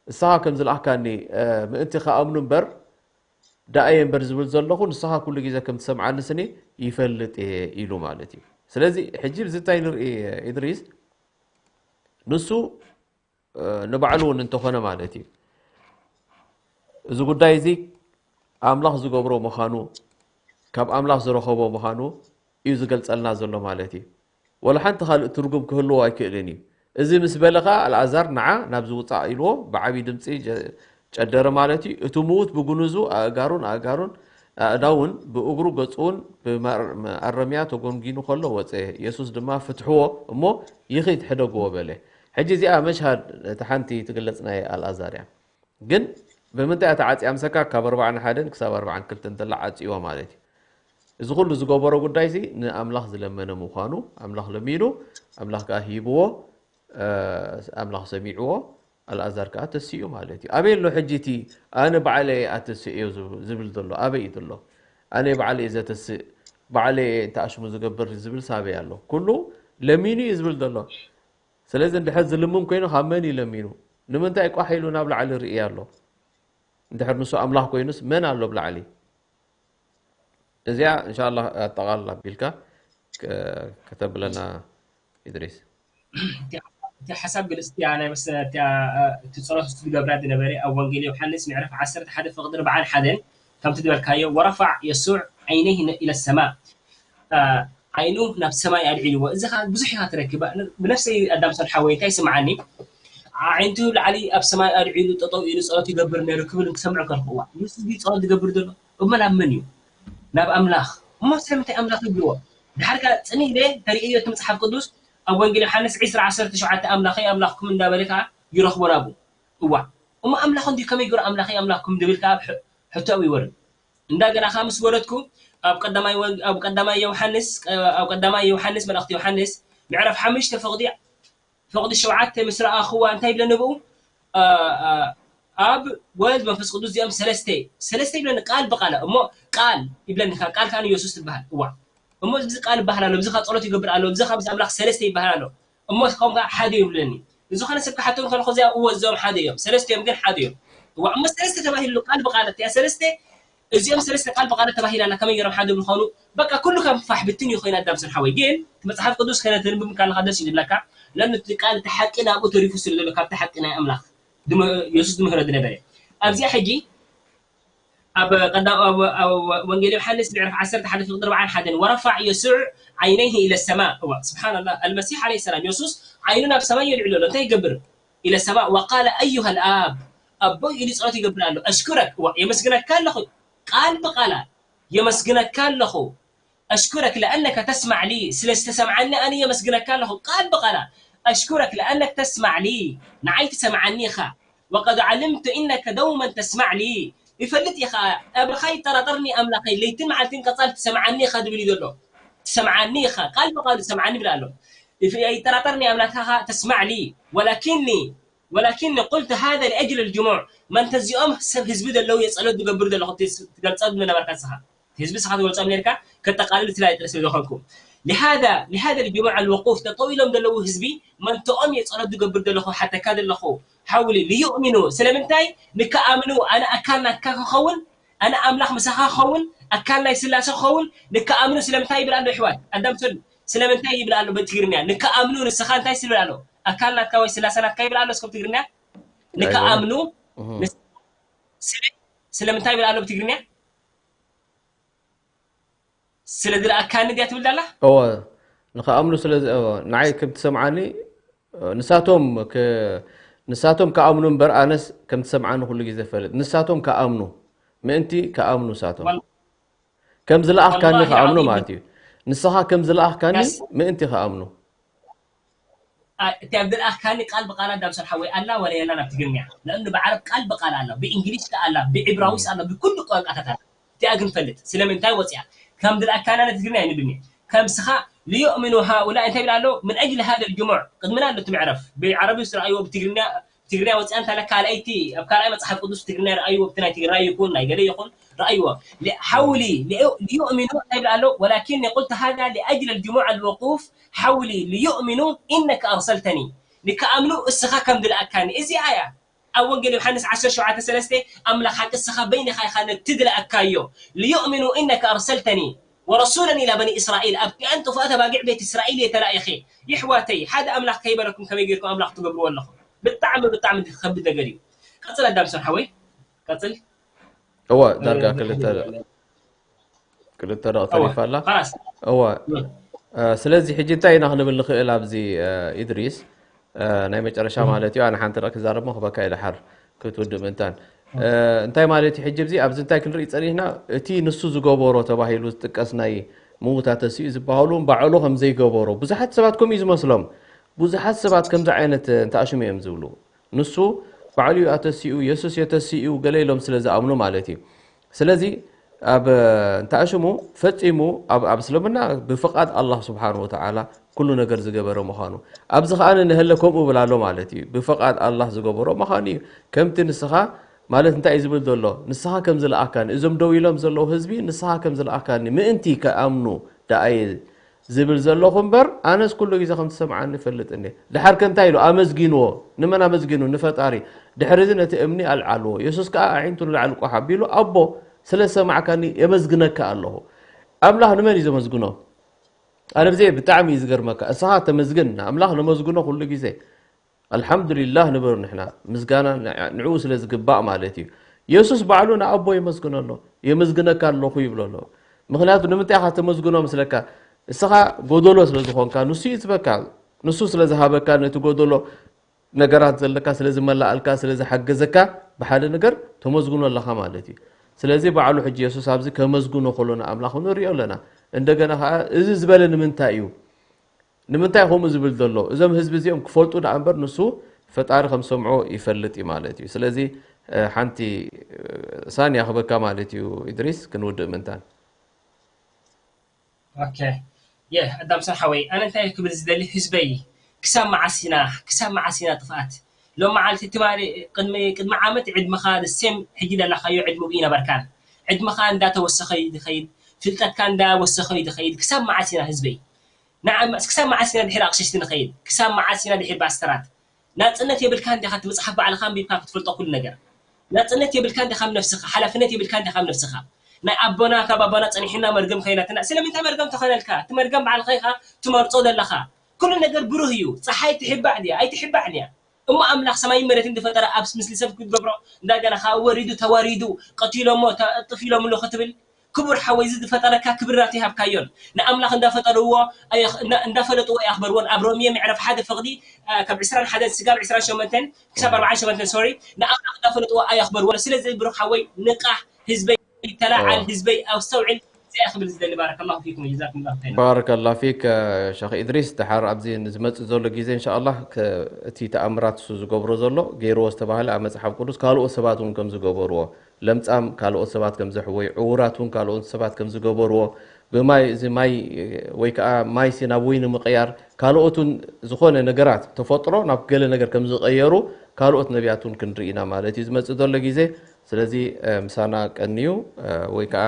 ንስኻ ከም ዝለኣኽካኒ እ፣ ምእንቲ ክኣምኑ እምበር ደኣ እየ እምበር ዝብል ዘለኹ ንስኻ ኩሉ ግዜ ከም ትሰምዓኒ ስኒ ይፈልጥ እየ ኢሉ ማለት እዩ። ስለዚ ሕጂ ብዚ እንታይ ንርኢ? ኢድሪስ ንሱ እ፣ ንባዕሉ እውን እንተኾነ ማለት እዩ፣ እዚ ጉዳይ እዚ ኣምላኽ ዝገብሮ ምዃኑ፣ ካብ ኣምላኽ ዝረኸቦ ምዃኑ እዩ ዝገልጸልና ዘሎ ማለት እዩ። ወላ ሓንቲ ካልእ ትርጉም ክህልዎ ኣይክእልን እዩ። እዚ ምስ በለ ኸኣ ኣልኣዛር ንዓ ናብዚ ውጻእ ኢልዎ ብዓብዪ ድምጺ ጀ- ጨደረ ማለት እዩ። እቲ ምዉት ብጉኑዙ ኣእጋሩን ኣእጋሩን ኣእዳውን ብእግሩ ገጹውን ብመኣረምያ ተጎንጊኑ ከሎ ወጸ። የሱስ ድማ ፍትሕዎ እሞ ይኺድ ሕደግዎ በለ። ሕጂ እዚኣ መሽሃድ እቲ ሓንቲ ትግለጽ ናይ ኣልኣዛር እያ። ግን ብምንታይ እያ ተዓጽያ ምሰካ? ካብ ኣርባዓን ሓደን ክሳብ ኣርባዓን ክልተን እንተላ ዓጽይዋ ማለት እዩ። እዚ ኩሉ ዝገበሮ ጉዳይ እዚ ንኣምላኽ ዝለመነ ምዃኑ ኣምላኽ ለሚኑ ኣምላኽ ከዓ ሂብዎ ኣምላኽ ሰሚዕዎ ኣልኣዛር ከዓ ተሲኡ ማለት እዩ። ኣበይ ኣሎ ሕጂ እቲ ኣነ ባዕለ ኣተስእዮ ዝብል ዘሎ ኣበይ እዩ ዘሎ? ኣነ ባዕለ እየ ዘተስእ ባዕለ እየ እንተ ኣሽሙ ዝገብር ዝብል ሳበይ ኣሎ? ኩሉ ለሚኑ እዩ ዝብል ዘሎ። ስለዚ እንድሕር ዝልምን ኮይኑ ካብ መን እዩ ለሚኑ? ንምንታይ ቋሕ ኢሉ ናብ ላዕሊ ርኢ ኣሎ? እንድሕር ንሱ ኣምላኽ ኮይኑስ መን ኣሎ ብላዕሊ? እዚኣ እንሻላ ኣጠቓልል ኣቢልካ ከተብለና ኢድሪስ። እቲ ሓሳብ ግልጽቲ እያ ናይ መሰለ እቲኣ እቲ ጸሎት ዝገብራ ዝነበረ ኣብ ወንጌል ዮሃንስ ምዕራፍ ዓሰርተ ሓደ ፍቕዲ ኣርባዓን ሓደን ከምቲ ዝበልካዮ ወረፋዕ የሱዕ ዓይነይህ ኢለ ሰማ ዓይኑ ናብ ሰማይ ኣልዒልዎ። እዚ ከዓ ብዙሕ ኢኻ ትረክብ። ብነፍሰይ ኣዳምሶን ሓወይ እንታይ ይስምዓኒ? ኣዒንቱ ላዕሊ ኣብ ሰማይ ኣልዒሉ ጠጠው ኢሉ ጸሎት ይገብር ነይሩ ክብል ክሰምዕ ከልኩ እዋ የሱስ ድዩ ጸሎት ዝገብር ዘሎ? እሞ ናብ መን እዩ? ናብ ኣምላኽ። እሞ ስለምንታይ ኣምላኽ ይብልዎ? ድሓር ከኣ ጽን ኢለ ተርእዮ እቲ መጽሓፍ ቅዱስ ኣብ ወንጌል ዮሓንስ ዕስራ ዓሰርተ ሸውዓተ ኣምላኸይ ኣምላኽኩም እንዳበለ ከኣ ይረኽቦ ናብኡ። እዋ እሞ ኣምላኽ እንዲ ከመይ ገይሩ ኣምላኸይ ኣምላኽኩም ድብል ከኣ ሕቶ ኣብ ይወርድ። እንዳገና ከኣ ምስ ወረድኩ ኣብ ቀዳማይ ወንግ- ኣብ ቀዳማይ ዮሓንስ ኣብ ቀዳማይ ዮሓንስ መልእኽቲ ዮሓንስ ምዕራፍ ሓሙሽተ ፍቕዲ ፍቕዲ ሸውዓተ ምስ ረኣኽዋ እንታይ ይብለኒ ብኡ ኣብ ወልድ መንፈስ ቅዱስ እዚኦም ሰለስተ ሰለስተ ይብለኒ ቃል ብቃል እሞ ቃል ይብለኒ ካብ ቃል ከዓ የሱስ ትበሃል እዋ እሞ እዚ ቃል ይበሃል ኣሎ እዚ ጸሎት ይገብር ኣሎ እዚ ምስ ኣምላኽ ሰለስተ ይበሃል ኣሎ እሞ እስኹም ከዓ ሓደ ይብለኒ ዝኾነ ሰብ ክሓቶም ከለኹ እዚኣ እዎ እዚኦም ሓደ እዮም ሰለስተ እዮም ግን ሓደ እዮም እዋ እሞ ሰለስተ ተባሂሉ ቃል ብቃል እያ ሰለስተ እዚኦም ሰለስተ ቃል ብቃል ተባሂላና ከመይ ገይሮም ሓደ ምኾኑ በቃ ኩሉ ከም ፋሕ ብትን እዩ ኮይና ኣዳምሰን ሓወይ ግን መጽሓፍ ቅዱስ ከነተንብብ ካለካ ደስ ይብለካ ለምን እቲ ቃል እቲ ሓቂ ናብኡ ተሪፉ ስለ ዘሎ ካብቲ ሓቂ ናይ ኣምላኽ የሱስ ዝምህሮ ዝነበረ ኣብዚኣ ሕጂ ኣብ ወንጌል ዮሓንስ ምዕራፍ ዓሰርተ ሓደ ፍቕዲ ኣርባዓን ሓደን ወረፋዕ የሱዕ ዓይነይህ ኢለ ሰማ እዋ ስብሓንላ ኣልመሲሕ ዓለ ሰላም የሱስ ዓይኑ ናብ ሰማይ የልዕሎ ኣሎ እንታይ ይገብር ኢለ ሰማ ወቃለ ኣዩሃ ልኣብ ኣቦይ ኢሉ ጸሎት ይገብር ኣሎ ኣሽኩረክ እዋ የመስግነካ ኣለኹ ቃል ብቃላት የመስግነካ ኣለኹ ኣሽኩረክ ለኣነከ ተስማዕ ሊ ስለ ዝተሰምዓኒ ኣነ የመስግነካ ኣለኹ ቃል ብቃላት ኣሽኩረክ ለኣነክ ተስማዕ ሊ ንዓይ ትሰምዓኒ ኢኻ ወቀድ ዓልምቱ ኢነከ ደውመን ተስማዕ ሊ ይፈልጥ ኢኻ ኣብርኻ ይጠራጠርኒ ኣምላኸይ ለይትን መዓልትን ቀጻል ትሰምዓኒ ኢኻ ዝብል እዩ ዘሎ ትሰምዓኒ ኢኻ ቃል ብቃሉ ትሰምዓኒ ይብል ኣሎ ይጠራጠርኒ ኣምላኽኻ ተስማዕ ሊ ወላኪኒ ወላኪኒ ቁልቱ ሃذا لأجل الجموع መንተ እዚኦም ሰብ ህዝቢ ዘለዉ የጸሎት ዝገብር ዘለኹ ትገልጸ ዝነበርካ ንስኻ ህዝቢ ስኻ ትገልጾም ነርካ ከጠቃልል ስለ ስለ ዝኾንኩ لهذا لهذا الجموع الوقوف ጠጠው ኢሎም ዘለዉ ህዝቢ መንተኦም የጸሎት ዝገብር ዘለኹ ሓተካ ዘለኹ ሓውሊ ليؤمنوا ስለምንታይ ንከኣምኑ ኣነ ኣካል ናትካ ክኸውን ኣነ ኣምላኽ ምሳኻ ክኸውን ኣካል ናይ ስላሴ ክኸውን ንከኣምኑ ስለምንታይ ይብል ኣሎ ይሕዋት ኣዳምሰሉ ስለምንታይ ይብል ኣሎ ብትግርኛ? ንከኣምኑ ንስኻ እንታይ ይብል ኣሎ? ኣካል ናትካ ወይ ስላሴ ናትካ ይብል ኣሎ እስከ ብትግርኛ? ንከኣምኑ ንስ- ስለ- ስለምንታይ ይብል ኣሎ ብትግርኛ? ስለ ዝለኣካኒ ድያ ትብል ዘላ? እወ፣ ንኸኣምኑ ስለ ዝ- እወ፣ ንዓይ ከም ትሰምዓኒ፣ እ፣ ንሳቶም ከ- ንሳቶም ከኣምኑ እምበር ኣነስ ከም ትሰምዓኒ ኩሉ ግዜ ፈልጥ። ንሳቶም ከኣምኑ፣ ምእንቲ ከኣምኑ ንሳቶም። ወል- ከም ዝለኣኽካኒ ወላሂ ከኣምኑ ዓዚም። ማለት እዩ። ንስኻ ከም ዝለኣኽካኒ ከስ- ምእንቲ ከኣምኑ። አ- እቲ ኣብ ዝለኣኽካኒ ቃል ብቃል ኣዳም ሰር ሓወይ ኣላ ወላ የላን ኣብ ትግርኛ? ለእኑ ብዓረብ ቃል ብቃል ኣላ፣ ብእንግሊሽ ከኣ ኣላ፣ ብዕብራዊስ ኣላ፣ ብኩሉ ቋንቋታት ኣላ። እቲኣ ግን ፈልጥ ስለምንታይ ወፅያ? ከም ዝለኣካና ነ ትግርኛ ኣይንብልኒ። ከምስኻ ሊዩእምኑ ሃኡላ እንታይ ይብል ኣሎ? ምን ኣጅሊ ሃደ ልጅሙዕ ቅድምና ኣሎ እቲ መዕረፍ ብዓረቢ ውስጥ ረኣይዎ ብትግርኛ ትግርኛ ወፅያ እንታለ ካልኣይቲ ኣብ ካልኣይ መፅሓፍ ቅዱስ ትግርኛ ረኣይዎ ብቲ ናይ ትግራይ ይኹን ናይ ገለ ይኹን ረኣይዎ ሓውሊ ሊዩእምኑ እንታይ ይብል ኣሎ? ወላኪን የቁልተ ሃዳ ሊኣጅል ልጅሙዕ ልወቁፍ ሓውሊ ሊዩእምኑ ኢነከ ኣርሰልተኒ ንከኣምኑ እስኻ ከም ዝለኣካኒ እዚኣ እያ። ኣብ ወንጌል ዮሃንስ ዓሰርተ ሸውዓተ ሰለስተ ኣምላኽ ሓቂ እስኻ በይንኻ ኢኻ ነቲ ዝለኣካዮ ልዩእምኑ ኢነከ ኣርሰልተኒ ወረሱለን ኢላ በኒ እስራኤል ኣብ ክኣን ጥፉኣት ኣባጊዕ ቤት እስራኤል እየ ተላኢኸ። ይሕዋተይ ሓደ ኣምላኽ ከይበለኩም ከመይ ጌርኩም ኣምላኽ ትገብርዎ ኣለኹም? ብጣዕሚ ብጣዕሚ ከቢድ ነገር እዩ። ቀፅል ኣዳም ሰር ሓወይ ቀፅል። እወ ዳርጋ ክልተ ክልተ ደቂ ተሪፋ ኣላ። እወ ስለዚ ሕጂ እንታይ ኢና ክንብል ንኽእል ኣብዚ ኢድሪስ ናይ መጨረሻ ማለት እዩ። ኣነ ሓንቲ ርእ ክዛረብ ክበካ እዩ ድሓር ክትውድእ ምእንታን እንታይ ማለት እዩ። ሕጂ እዚ ኣብዚ እንታይ ክንርኢ ፀኒሕና፣ እቲ ንሱ ዝገበሮ ተባሂሉ ዝጥቀስ ናይ ምውታተ ስዩ ዝበሃሉ ባዕሉ ከም ዘይገበሮ ብዙሓት ሰባት ከምኡ እዩ ዝመስሎም። ብዙሓት ሰባት ከምዚ ዓይነት እንተኣሽሙ እዮም ዝብሉ። ንሱ ባዕሉ እዩ ኣተሲኡ፣ የሱስ የተሲኡ ገለ ኢሎም ስለ ዝኣምኑ ማለት እዩ። ስለዚ ኣብ እንተኣሽሙ ፈጺሙ ኣብ ኣብ እስልምና ብፍቓድ ኣላህ ስብሓን ወተዓላ ኩሉ ነገር ዝገበረ ምዃኑ ኣብዚ ኸዓ ንህለ ከምኡ ብል ኣሎ ማለት እዩ። ብፍቓድ ኣላህ ዝገበሮ ምዃኑ እዩ። ከምቲ ንስኻ ማለት እንታይ እዩ ዝብል ዘሎ? ንስኻ ከም ዝለኣካኒ እዞም ደው ኢሎም ዘለዉ ህዝቢ ንስኻ ከም ዝለኣካኒ ምእንቲ ከኣምኑ ደኣ እየ ዝብል ዘለኹ እምበር ኣነስ ኩሉ ግዜ ከም ትሰምዓኒ እፈልጥ እንዴ። ድሓር ከ እንታይ ኢሉ ኣመስጊንዎ? ንመን ኣመስጊኑ? ንፈጣሪ። ድሕሪ እዚ ነቲ እምኒ ኣልዓልዎ። የሱስ ከኣ ኣዒንቱ ንላዕሊ ቋሕ ኣቢሉ ኣቦ ስለ ዝሰማዕካኒ የመስግነካ ኣለኹ። ኣምላኽ ንመን እዩ ዘመስግኖ? ኣነ ብዘይ ብጣዕሚ እዩ ዝገርመካ። እስኻ ተመስግን፣ ንኣምላኽ ነመስግኖ ኩሉ ግዜ። ኣልሓምዱሊላህ ንበሩ ንሕና ምስጋና ንዕኡ ስለ ዝግባእ ማለት እዩ። የሱስ ባዕሉ ንኣቦ የመስግኖ ኣሎ። የመስግነካ ኣለኹ ይብሎ ኣሎ። ምክንያቱ ንምንታይ ኢኻ ተመስግኖ ምስለካ? እስኻ ጎደሎ ስለ ዝኾንካ ንሱ እዩ ዝበካ። ንሱ ስለ ዝሃበካ ነቲ ጎደሎ ነገራት ዘለካ ስለ ዝመላኣልካ ስለ ዝሓገዘካ ብሓደ ነገር ተመስግኖ ኣለኻ ማለት እዩ። ስለዚ ባዕሉ ሕጂ የሱስ ኣብዚ ከመስግኖ ከሎ ንኣምላኹ ንሪኦ ኣለና። እንደገና ከዓ እዚ ዝበለ ንምንታይ እዩ? ንምንታይ ከምኡ ዝብል ዘሎ? እዞም ህዝቢ እዚኦም ክፈልጡ ደኣ እምበር ንሱ ፈጣሪ ከም ሰምዖ ይፈልጥ እዩ ማለት እዩ። ስለዚ ሓንቲ ሳንያ ክበካ ማለት እዩ ኢድሪስ ክንውድእ ምንታን። ኦኬ የ ኣዳም ሰር ሓወይ ኣነ እንታይ ክብል ዝደሊ ህዝበይ ክሳብ መዓስ ኢና ክሳብ መዓስ ኢና ጥፍኣት ሎም መዓልቲ ትማሊ ቅድሚ ቅድሚ ዓመት ዕድመኻ ንሴም ሕጂ ዘለኻዮ ዕድመ እዩ ነበርካን ዕድመኻ እንዳተወሰኸ እዩ ዝኸይድ ፍልጠትካ እንዳወሰኸ እዩ ዝኸይድ ክሳብ መዓስ ኢና ህዝበይ ንዓ ክሳብ መዓስ ኢና ድሕሪ ኣቕሸሽቲ ንኸይድ ክሳብ መዓስ ኢና ድሕሪ ባስተራት ናጽነት የብልካን ዲኻ እቲ መጽሓፍ ባዕልኻ ኣንቢብካ ክትፈልጦ ኩሉ ነገር ናጽነት የብልካን ዲኻ ኣብ ነብስኻ ሓላፍነት የብልካን ዲኻ ኣብ ነብስኻ ናይ ኣቦና ካብ ኣቦና ጸኒሕና መርገም ከይናትና ስለምንታይ መርገም ተኸነልካ እቲ መርገም ባዕልኻ ኢኻ ትመርጾ ዘለኻ ኩሉ ነገር ብሩህ እዩ ጸሓይ ትሕባእ ድያ ኣይትሕባእን እያ እሞ ኣምላኽ ሰማይን መሬትን ዝፈጠረ ኣብ ምስሊ ሰብ ክትገብሮ እንዳገና ከዓ ወሪዱ ተዋሪዱ ቀቲሎሞ ተጥፍ ኢሎምሉ ክትብል ክቡር ሓወይ እዚ ዝፈጠረካ ክብሪ ናቱ ይሃብካዮን ንኣምላኽ እንዳፈጠርዎ እንዳፈለጥዎ ኣየኽበርዎን ኣብ ሮምየ ምዕራፍ ሓደ ፍቕዲ ካብ ዕስራን ሓደን ስጋብ ዕስራን ሸሞንተን ክሳብ ኣርባዓን ሸሞንተን ሶሪ ንኣምላኽ እንዳፈለጥዎ ኣየኽበርዎን ስለዚ ብሩኽ ሓወይ ንቃሕ ህዝበይ ተላዓል ህዝበይ ኣስተውዕል እዚኣ ክብል ዝደሊ ባረከላሁ ፊኩም ወጀዛኩም ላሁ ኸይራ ባረከላ ፊክ ሸኽ ኢድሪስ ድሓር ኣብዚ ዝመፅእ ዘሎ ግዜ እንሻኣላ እቲ ተኣምራት እሱ ዝገብሮ ዘሎ ገይርዎ ዝተባህለ ኣብ መፅሓፍ ቅዱስ ካልኦት ሰባት እውን ከም ዝገበርዎ ለምጻም ካልኦት ሰባት ከም ዘሕወዩ፣ ዕዉራት እውን ካልኦት ሰባት ከም ዝገበርዎ፣ ብማይ እዚ ማይ ወይ ከዓ ማይሲ ናብ ወይኒ ምቕያር፣ ካልኦት እውን ዝኾነ ነገራት ተፈጥሮ ናብ ገለ ነገር ከም ዝቐየሩ ካልኦት ነቢያት እውን ክንርኢ ኢና ማለት እዩ ዝመፅእ ዘሎ ግዜ። ስለዚ ምሳና ቀንዩ ወይ ከዓ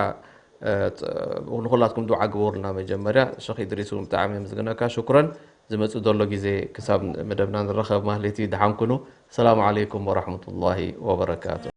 ንኹላትኩም ዱዓ ግበሩልና። መጀመርያ ሸኽ ኢድሪስ እውን ብጣዕሚ የመስግነካ፣ ሽኩረን። ዝመፅእ ዘሎ ግዜ ክሳብ መደብና ንረኸብ ማለት እዩ። ደሓን ኩኑ። ሰላም ዓለይኩም ወራሕመቱላሂ ወበረካቱ።